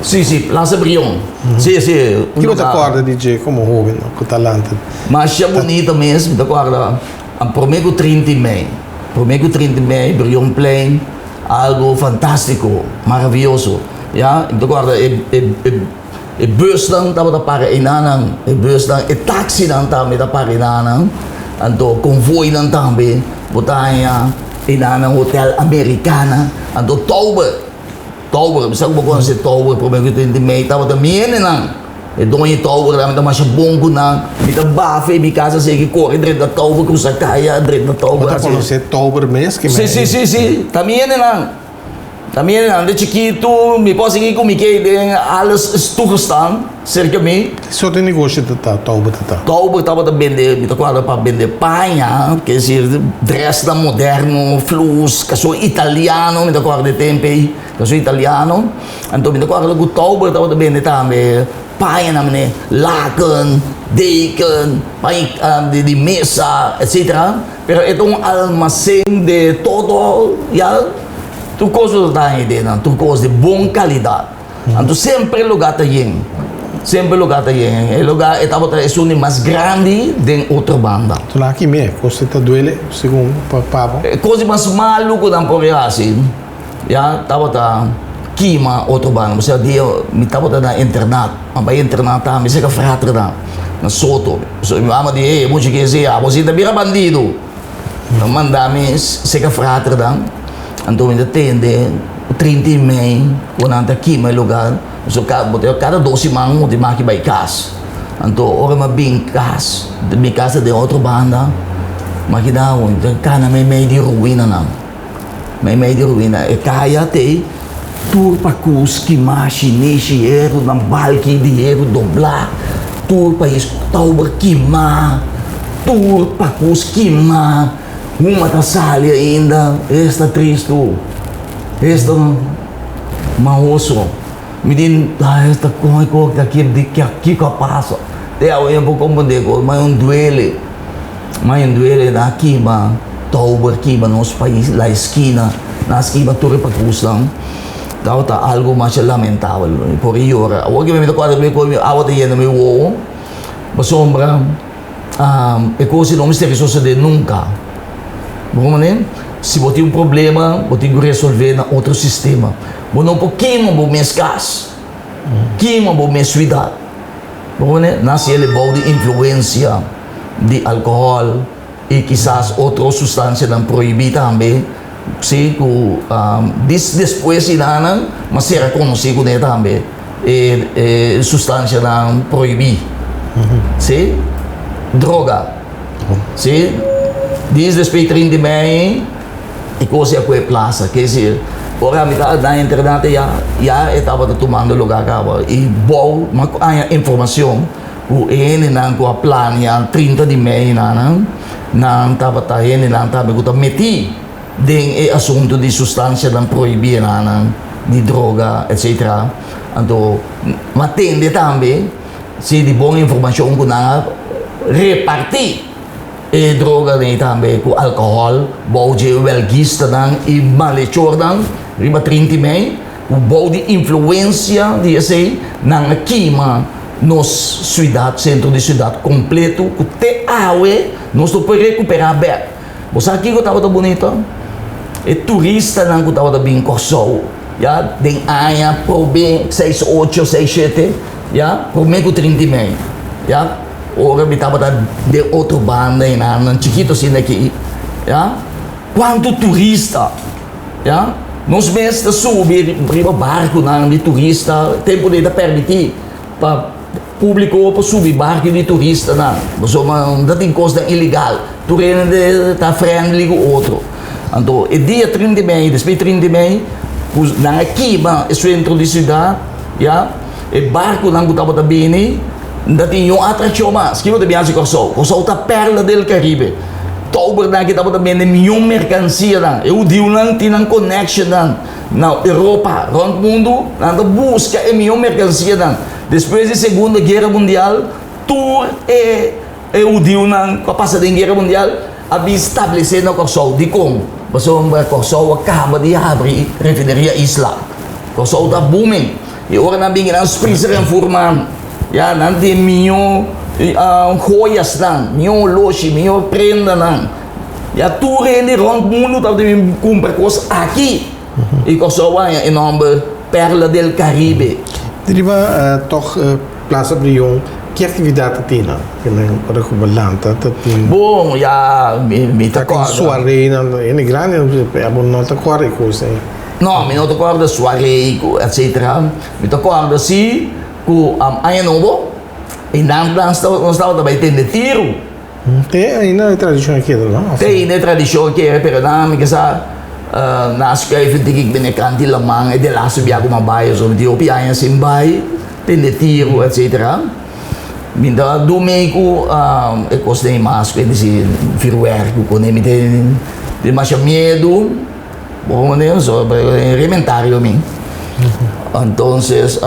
si, si, Plaza Brion, si, si. Ki bo ta kòrda di dje komo hóben ku ta lanta? Masha bunita mes, mi ta kòrda promé ku trinta i mei, promé ku trinta i mei Brionplein. Algo fantástiko, maravioso, ya. Mi ta kòrda e e e e bùsnan tabata para einanan, e bùsnan, e taksinan tambe ta para einanan, anto konvoinan tambe bo ta haña einanan Hotel Americana, anto Tauber, Tauber, mi sa ku bo konosé Tauber promé ku trinta i mei tabata mi hendenan. E doño di touber ta mi ta masha bon ku nan. Mi ta bafa e mi kas así ki kore drenta touber krusa kaya drenta touber Bo ta konosé touber mes ki Sí sí sí sí ta mi hendenan. Ta mi hendenan de chikitu mi por sigui ku mi ke den alles is toegestaan serka mi. Ki sorto di negoshi ta ta touber ta ta? Touber tabata bende mi ta kuadra pa bende paña ke esir dresnan moderno flus kason italiano mi ta kuadra e tempo ei. Nos italiano, anto mi ta kòrda ku Tauber tabata bende tambe pañanan mane laken, deken, paña di mesa, etcetera. Pero e ta un almacén de todo, ya, tur kos bo ta haña den nan, tur kos di bon kalidat. Anto semper e lugá ta yen, semper e lugá ta yen. E lugá e tabata esun di mas grandi den Otrobanda. Anto nan aki me, kos ta duele segun pa bo? E kos di mas malu ku nan por hasi. Ya tabata kima otro banda. Osea dia mi tabata na internat. Mi a bai internat tambe serka fraternan na Soto. So mi mama di, ey, mucha ke esei abo si ta bira bandido. Nan manda mi serka fraternan. Anto mi ta tende 30 i mei ku nan ta kima e lugar. So kada dos siman mi tin maki bai kas. Anto ora mi a bin kas, mi kas ta den otro banda, mi a keda kana meimei di ruinanan. Meimei di ruina e kaya t'ei tur pakus, kimashi, nishi, heru, nan balki di heru doblá, tur pais tauber kimá, tur pakus kimá, huma ta sali ainda, esta tristu, esta mahoso. Mi di, ay, esta con e cos aki, di kico a pasa? Te awe mi por comprende cos, ma e un duele, ma e un duele na kima Tauber, kima nos pais, la esquina, na kima tur e pacusnan. Tabata algo masha lamentabel, mi por a yora. Awor ki mi ta corda mi cu awa ta yena mi wowo, pasobra e cos no mester sucede nunca. Bo comprende? Si bo tin un problema, bo tin cu resolve na otro sistema. Bo no por kima bo mes cas, kima bo mes ciudad. Bo comprende? Nan haci el bou di influencia di alcohol y kisas otro sustancianan prohibi tambe, si, cu dis despues di nan mas sera conoci cune tambe e sustancianan prohibi, si, droga, si, dis despues di 30 mei. E cos ya cu e plaza, ke decir, ora mi ta na internat ya, ya e tabata tumando lugar caba y bou mi a haña informacion cu e hendenan cu a plania 30 di mei nan, nan tabata hendenan tambe cu ta meti den e asunto di sustancianan prohibi nan, di droga etc. Anto mi a tende tambe si di bon informacion cu nan a reparti. E droga nei tambe ku alkohòl bou dje wèlguistanan i malechornan riba 30 mei ku bou di influensia di esei nan a kima nos siudat, sentro di siudat kompleto ku te awe nos no por rekuperá bèk. Bo sa kiko tabata bunito? E turistanan ku tabata bin Kòrsou ya den aña promé seis ocho, seis shete ya promé ku 30 mei ya. Ora mi tabata den otro banda e nan chikito asina aki, ya, kuantu turista, ya, nos mes ta subi riba barkunan di turista, tempu ei ta permití pa públiko por subi barku di turistanan, pasobra no ta tin kosnan ilegal, tur hende ta friendly ku otro. Anto e dia 30 di mei, despues di 30 di mei, ku nan a kima e sentro di siudat, ya, e barkunan ku tabata bini, Nta tin yon atraccion mas. Kiko ta bin haci Corsou? Corsou ta perla del Caribe. Tobernan ki tabata bende miyon mercancianan. E hudiunan tin nan connectionnan na Europa, rond mundu. Nan ta busca e miyon mercancianan. Despues di Segunda Guera Mundial, tur e e hudiunan cu a pasa den Guera Mundial a bin stablece na Corsou. Dicon? Pasobra Corsou a caba di habri Refineria Isla. Corsou ta booming. E ora nan bin nan spritzer en furman, ya nan tin mihó joyasnan, mihó oloshi, mihó prendanan. Ya tur hende rònt mundu tabata bin kumpra kos aki. I Kòrsou a haña e nòmber Perla del Caribe. Riba tòg Plaza Brion, ki aktividat ta tin nan? Ora ku bo lanta ta tin. Bon, ya mi ta kòrda. Ta tin suarenan, hende grandi bo no ta kòrda e kos ei. No, mi no ta kòrda suarei ku etsetera. Mi ta kòrda si ku aña nobo i nan nos tabata bai tende tiru. Te ainda e tradishon a keda, no? Te ainda e tradishon a keda, pero nan mi ke sa na skuif un tiki bini kanti laman e delaste bia ku mi a bai oso mi tin hopi aña sin bai tende tiru etsetera. Mi ta dumi ku e kos den mas ku e disi vuurwerk ku pone mi tin masha miedu. Bo manera so rementario mi. Entonces,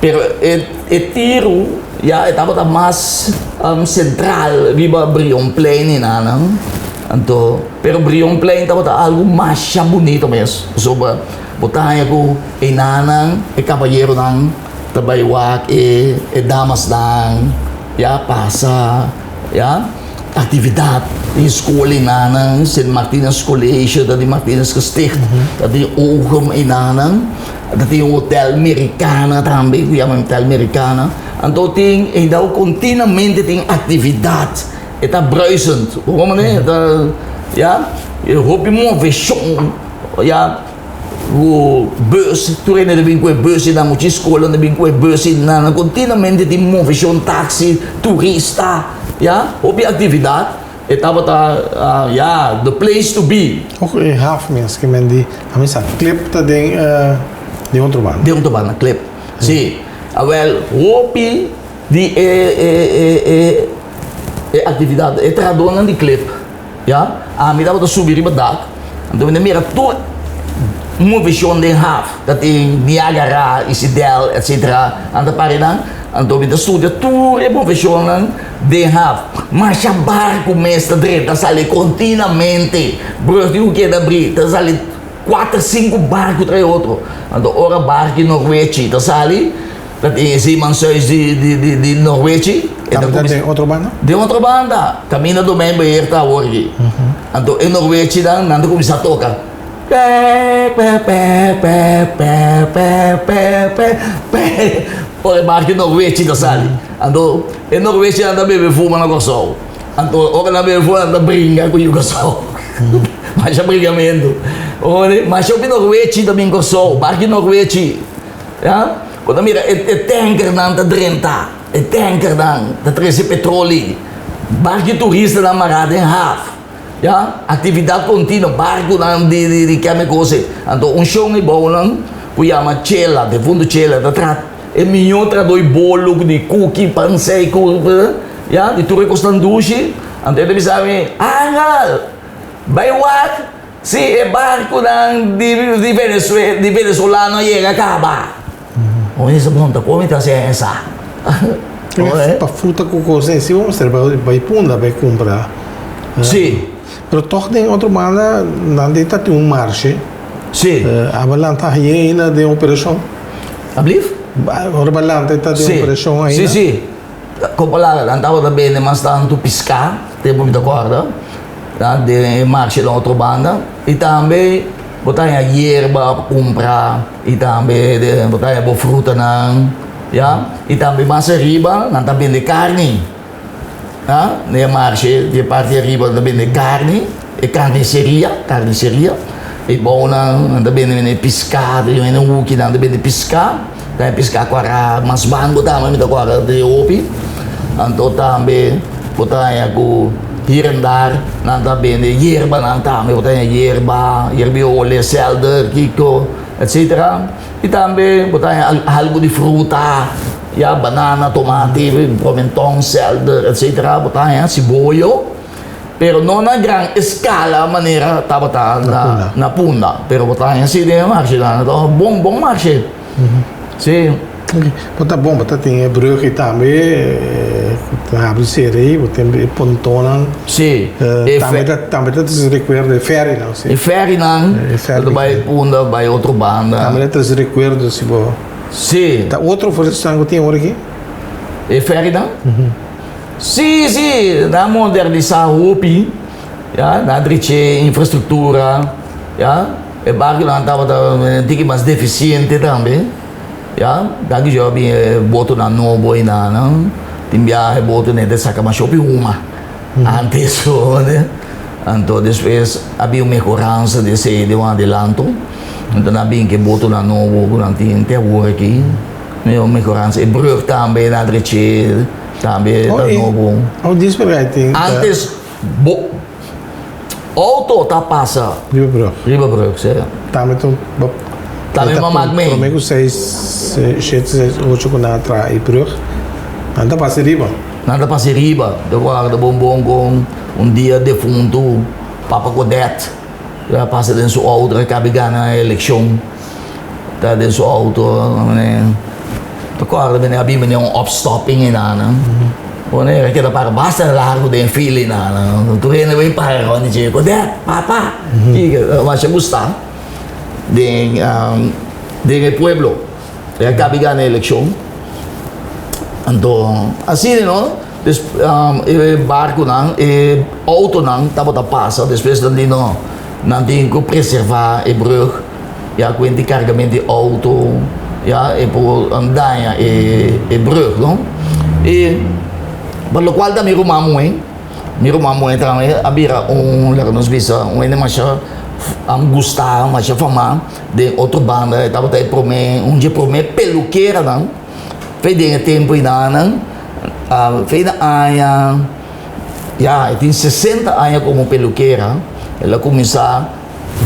pero e e tiru ya e tabata mas central riba Brionplein y nan. Anto, pero Brionplein tabata algo masha bunito mes. Pasobra bo ta haña ku e nannan, e kabayeronan ta bai wak e e damasnan ya pasa ya. Actividad den school enanan, Sint Martinus College, ta di Martinus Gesticht, ta di Oogum enanan, ta tin Hotel Americana tambe, ku yama Hotel Americana. Anto tin eindao continuamente tin actividad, e ta bruisend, bo comprende? E ta, ya, e hopi moveshon, ya, ku bus, tur hende ta bin ku e bus enan, mucha schoolnan ta bin ku e bus enan, continuamente tin moveshon, taxi, turista. Ya, hopi actividad, e tabata ya, the place to be. Ook e haf mes ke men di, a mi sa klip ta den den otro banda. Den otro banda, klip. Si. Awel, hopi di e e e e e actividad, e trahadornan di klip, ya, ami tabata subi riba dak, anto mi ta mira tur. moveshon den haf, ta tin Niagara, Isidel, etc. Nan ta para einan. Anto mi ta studia tur e moveshonnan den haf. Masha barku mes ta drenta sali kontinuamente. Brug tin ku keda abrí, ta sali kuater, sinku barku tras otro. Anto ora barku di Norwechi ta sali, Ta tin e zeemanshuis di di di Norwechi. E ta den otro banda? Den otro banda. Kaminda Domeinbeheer ta awor aki. Anto e Norwechinan nan ta kuminsá toka. Pè pè pè pè pè pè pè pè pè. Ora e barku Norwechi ta sali. Anto e Norwechinan ta bebe fuma na Kòrsou. Anto ora nan bebe fuma nan ta bringa ku yu Kòrsou. Masha bringamentu. Masha hopi Norwechi ta bin Kòrsou. Barku Norwechi. Ya, bo ta mira e tankernan ta drenta, e tankernan ta trese petroli, barku di turistanan mará den haf, ya, aktividat kontino, barkunan di di keme kos ei. Anto un shon ei bounan ku yama Chela, defuntu Chela, ta traha e mihó tradoi bolo di kuki, pansei, ya, di tur e kosnan dushi. Anto e ta bisa mi, Angel, bai wak. Si e barkunan di di Venezuela di venezolano a yega kaba. Bo mester punta kon mi ta hasiendo esa. Pa fruta ku kos ei si bo mester bai punda bai kumpra. Si. Pero tòg den otro banda nan den ta tin un marshe. Si. Aba lanta haye ainda den operashon. Ablief? Ora ba lanta ta den operashon ainda. Si si. Kopo laga nan tabata bende mas tantu piská tempu mi ta kòrda. Ta den e marshe den otro banda y tambe bo ta haña yerba pa cumpra y tambe bo ta haña bo frutanan ya y tambe mas ariba nan ta bende carni ya den e marshe di e parti ariba nan ta bende carni e carniceria carniceria y bou nan nan ta bende mene pisca ta bende hoki nan ta bende pisca ta haña pisca cu a mas bango tambe mi ta acorda di hopi anto tambe bo ta haña cu. Hier en daar nan ta bende yerbanan tambe, bo ta haña yerba, yerbiole, selder, kiko, etcetera. I tambe bo ta haña algu di fruta, ya, banana, tomati, promenton, selder, etcetera. Bo ta haña siboyo, pero no na gran eskala manera tabata na Punda, pero bo ta haña si den e marshenan. Ta un bon, bon marshe. Si. Bo ta bon, bo ta tin e brug ei tambe ku ta habri sera ei, bo tin e pontonnan. Si. Tambe ta tambe ta trese rekuerdo e ferrynan si. E ferrynan ta bai punda bai otro banda. Tambe ta trese rekuerdo si bo. Si. Ta otro ofresnan ku tin ora aki? E ferrynan? Si, si, nan a modernisá hopi, ya, nan a drecha infrastruktura, ya. E barkunan tabata un tiki mas defisiente tambe, ya. Danki Dios a bin e botonan nobo einan, no. Tin biaha e botonan ta saka masha hopi huma antes. Anto despues a bin un mehoransa di esei den un adelanto. Anto nan a bin ku e botonan nobo ku nan tin te awor aki. Un mehoransa. E brug tambe nan a dreché tambe ta nobo. Antes bo. Auto ta pasa. Riba brug. Riba brug, sí. Tambe ta un. Tambe m'a mak mee. Prome ku seis, shete, seis, ocho ku nan a traha e brug, nan ta pasa riba. Nan ta pasa riba. Ta warda bon bon kon un dia defuntu Papa Godet a pasa den su auto a kabi gana e elekshon. Ta den su auto. Ta kòrda mi a bin mene un opstopping einan. Wanneer a keda para basta largu den fila einan. Tur hende bai para rònt di dje, Godet, papa! Kiko? Masha gusta den den e pueblo. E a kabi gana e elekshon. Anto asina no, des e barkunan, e outonan tabata pasa, despues nan di no, nan tin ku preservá e brùg. Ya cu hende cargament di auto, ya e por daña e e brug no. Y pa locual ta mi ruman muhe, mi ruman muhe tambe a bira un laga nos bisa un hende masha gusta, masha fama den otro banda. E tabata e prome, un dje prome pelukeranan fe den e tempo enanan, fe na aña, ya e tin sesenta aña como pelukera, el a cuminsa.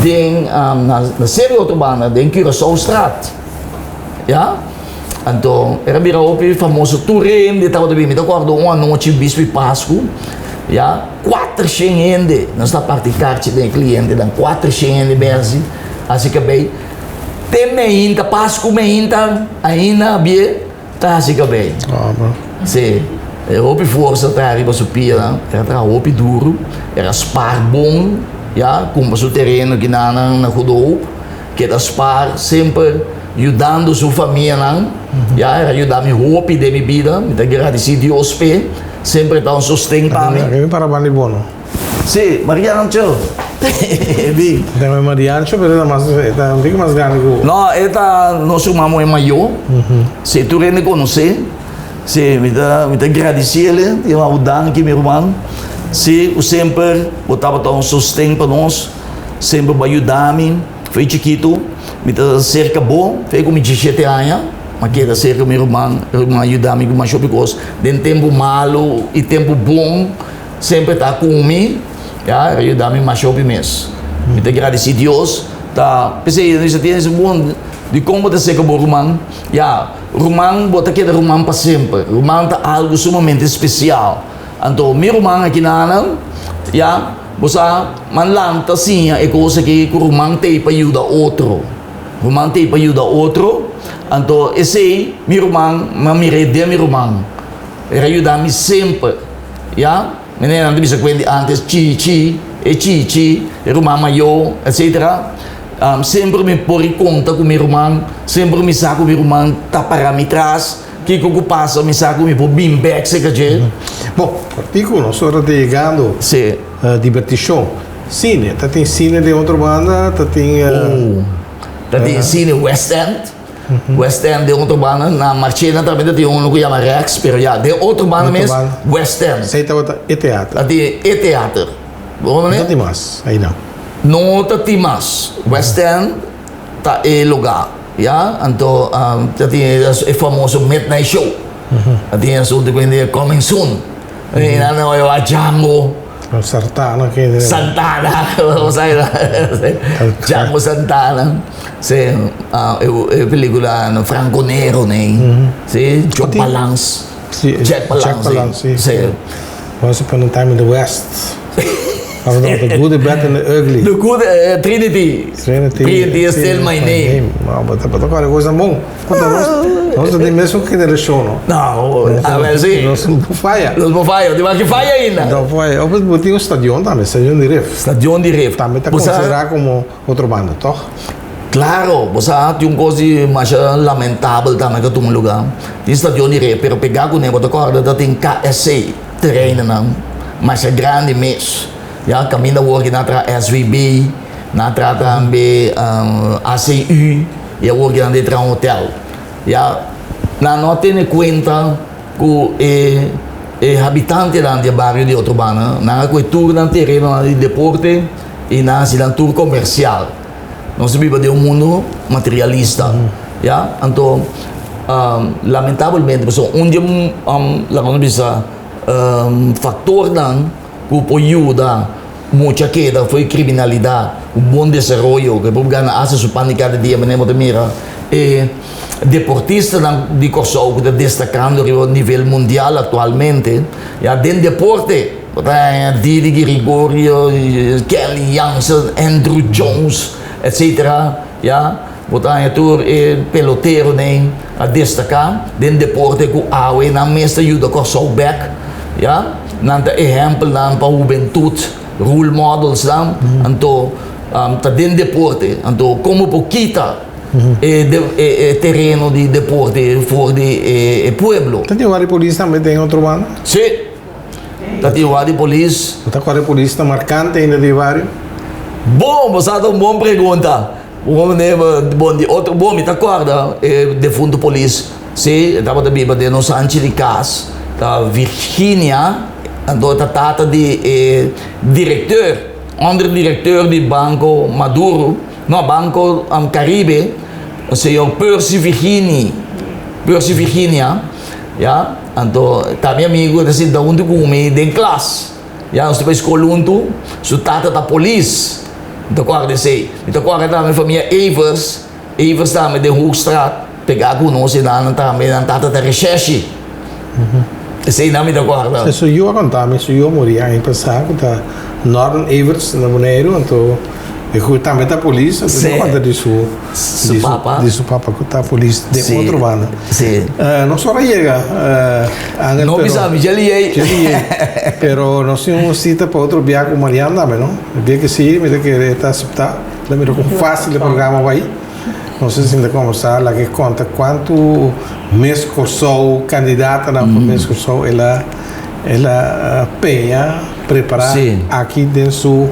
Den na seri otro banda den Curaçaostraat ya anto era bira hopi famoso tur hende tabata bini mi ta acorda un anochi bispo di pascu ya cuater shen hende nos ta parti carchi den e clientenan cuater shen hende bezi. Hasi kabei. Te meinta, Pasku meinta, ainda abie ta hasi kabei. Sí. E hopi forsa traha riba su pianan. El a traha hopi duru. El a spaar bon, ya, kumpra su tereno kinanan na Goede Hoop. Keda spaar semper yudando su famianan. Ya, el a yuda mi hopi den mi bida. Mi ta gradisí Dios p'e. Semper e ta un sosten pa mi. Aki mi para banda di bo no. Sí, Mariancho. Bi. Ta Mariancho, pero e ta mas, e ta un tiki mas grandi ku. No, e ta nos ruman muhé mayó. Sí, tur hende konosé. Sí, mi ta, mi ta gradisí el, di un danki mi ruman. Sí, ku semper bo tabata un sosten pa nos, semper bo a yuda mi. Foi chikitu, mi ta serka bo, foi ku mi diesshete aña, mi a keda serka mi ruman, mi ruman a yuda mi ku masha hopi kos den tempu malu i tempu bon. Semper ta ku mi, ya, el a yuda mi masha hopi mes. Mi ta gradisí Dios, ta p'esei nos a tene ese bon dikon bo ta seka bo ruman? Ya, ruman bo ta keda ruman pa semper, ruman ta algu sumamente spesial. Anto mi ruman aki nan, ya, bo sa, man lanta siña e kos aki ku ruman t'ei pa yuda otro, ruman t'ei pa yuda otro, anto esei mi ruman, mi a mir'é den mi ruman, el a yuda mi semper. Ya, meneer nan ta bisa kuenti antes Chichi, e Chichi, e ruman mayó, etcetera. Semper mi por i konta ku mi ruman, semper mi sa ku mi ruman ta para mi tras, kiko ku pasa mi sa ku mi por bin bèk serka dje. Bon, artíkulo, nos ora ta yegando Sí. Dibertishon. Sine, ta tin sine den otro banda, ta tin. Oh, ta tin sine West End. West End den otro banda, na Marchena tambe ta tin uno ku yama Rex, pero ya den otro banda mes, West End. Esei tabata e teater. Ta tin e teater. No ta tin mas einan. No ta tin mas. West End ta e lugá, ya. Anto ta tin e famoso Midnight Show. Ta tin asuntu ku hende Coming Soon. Einan nan a wak Django. Santana ke. Santana, Django Santana. Sí, e pelicula Franco Nero nei. Sí, Joe Palance. Sí, Jack Palance. Jack Palance, sí. Sí. Once Upon a Time in the West. The Good, the Bad and the Ugly. The Good, Trinity. Trinity. Trinity is still my name. No, but but agora coisa bom. Nos ta di mesun generashon, no? No, a ver si. Nos no por faya. Nos por faya, tin mas ki faya ainda. No por faya. Of bo tin un stadion tambe, stadion di Rif. Stadion di Rif. Tambe ta konsiderá komo otro banda, tòg? Klaro, bo sa tin un kos di masha lamentabel tambe ku a tuma lugá. Tin stadion di Rif, pero pegá kuné bo ta kòrda ta tin KSC, terenonan masha grandi mes. Ya, kaminda awor ki nan a traha SVB, nan a traha tambe ACU. I awor ki nan ta traha un hotel. Ya, nan no a tene kuenta ku e e habitantenan di e bario di Otrobanda. Nan a kohe tur nan terenonan di deporte i nan a hasi nan tur komersial. Nos ta biba den un mundu materialista, ya. Anto, lamentabelmente pasobra un di e, laga nos bisa, faktornan ku por yuda Mucha keda fo'i kriminalidat, un bon desaroyo, ku e por gana hasta su pan di kada dia, manera bo ta mira e deportistanan di Kòrsou ku ta destakando riba nivel mundial aktualmente, ya den deporte, bo ta haña Didi Girigorio, Kenley Jansen, Andruw Jones, etcetera, ya, bo ta haña tur e peloteronan a destaká den deporte ku awe nan mes ta yuda Kòrsou bèk, ya. Nan ta ehèmpelnan pa hubentut, role models nan, anto ta den deporte. Anto kon bo por kita e tereno di deporte for di e pueblo? Ta tin wak di polis tambe den otro banda? Si, ta tin wak di polis. Bo ta kòrda e polis ta markante ainda di e bario? Bon, bo sa ta un bon pregunta. Bon, di otro, bon, mi ta kòrda e defuntu polis. Sí, e tabata biba den nos hanchi di kas, ta Virginia, anto e ta tata di e direkteur, onderdirekteur di Banko Maduro, no, Banko Caribe, señor Percy Virgini, Percy Virginia, ya, anto ta mi amigu, e ta sinta huntu ku mi den klas, ya, nos ta bai skol huntu, su tata ta polis, mi ta kòrda esei, mi ta kòrda tambe famia Evers. Evers tambe den Hoogstraat pegá ku nos e nan tambe nan tata ta reshèshi. Esei nan mi ta kòrda. Su yu a konta mi, su yu a muri aña pasá ku ta Norman Evers na Boneiru, anto E ku tambe ta polis, anto Sí. ta konta di su Su di papa. Di su papa ku ta polis den Sí. otro banda. Sí. Nos ora yega, Angel, No pero bisa mi dje liei. Dje liei. Pero nos tin un sita pa otro bia ku Marian tambe, no? E bia ke si, mi ta kere e ta aseptá. La mira kon fásil e programa bai. Nos a sinta kombersá, laga e konta kuantu Miss Kòrsou, kandidatanan pa Miss Kòrsou el a el a peña, prepará Sí. aki den su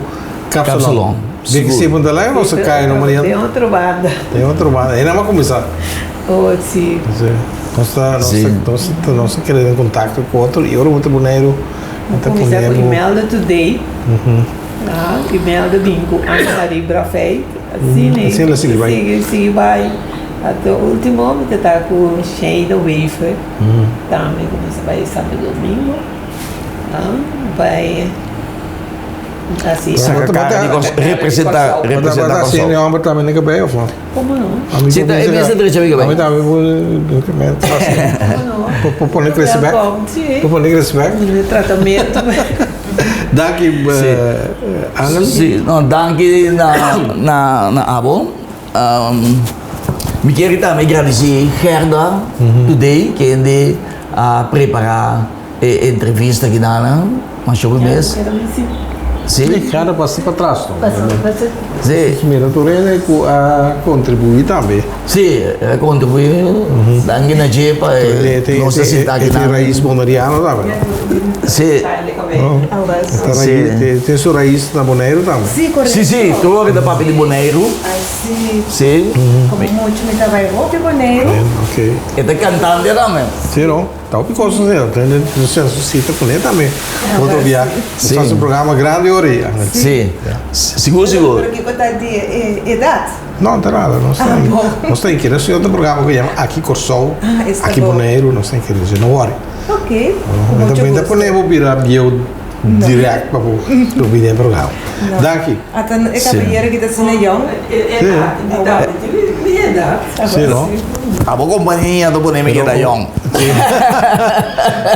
kapsalon. Kapsalon, Di ki sigur. si punta lai nos a kai no Marian? Den otro banda. Den otro banda. Ei nan a kuminsá. Oh, sí. Sí. Nos ta, nos Sí. ta, nos ta, nos ta keda den kontakto ku otro i ora bo ta Boneiru, bo ta Kuminsá pone ku bo. Imelda Today. Ah, Imelda bin ku Anne-Marie Braffeit. Asina e. Asina la sigui bai. Sigui, sigui bai. Ato ultimo mi ta ta ku Sheida Wever. Tambe ku nos a bai Santo Domingo. Ah, bai asi. Saka kara di Kòrsou, representá, representá Bo ta Kòrsou. hasi hòmber tambe na kabei òf no? Komo no? Si ta e mester drecha mi kabei. Ami tambe por hasi. Komo no? Por pone krese bèk? Welkom, si. Por pone krese bèk? Tratamentu. Danki Angel. Si, no, danki na na na abo. Mi kier tambe gradisí Gerda today kende a prepará e entrevista kinan masha hopi mes. Si. Gerda pasa pa tras no. Si. Mira tur hende ku a kontribuí tambe. Si, a kontribuí. Danki na dje pa nos a sinta E akinan. tin rais boneriano tambe no. Si. Si. Tin su rais na Boneiru tambe. Si, korekto. Si, si, tur ora ta papia di Boneiru. Ai, si. Si. Komo muchu mi ta bai hopi Boneiru. Ok. E ta kantante tambe. Si no, ta hopi kos asina. Tin su sita kuné tambe otro bia. Si. Nos hasi un programa grandi ora ei. Si. Sigur, sigur. Pero kiko ta di e edat? No, ta nada. Nos ta nos ta kere hasi otro programa ku yama Aki Kòrsou, Aki Boneiru. Nos ta kere hasi. No wòri. Ok, ku mucho Mi ta gusto. pone bo bira bieu direct pa bo bini den programa. Danki. Ata e caballero ki ta asina yong. Mi edad. Si no? Abo kompania ta pone mi keda yong.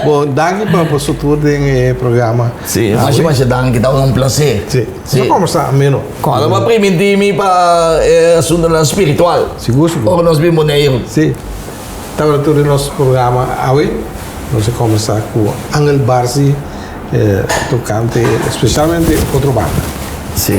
Bon, danki pa bo sotur den e programa. Si, masha masha danki, tabata un placer. Si, nos a kombersá ameno. Kòrda bo a primintí mi pa e asuntunan spiritual. Sigur, sigur. Ora nos bin Boneiru. Si. Tabata tur den nos programa awe. Nos a kombersá ku Angel Barsi tokante espesialmente otro banda. Si.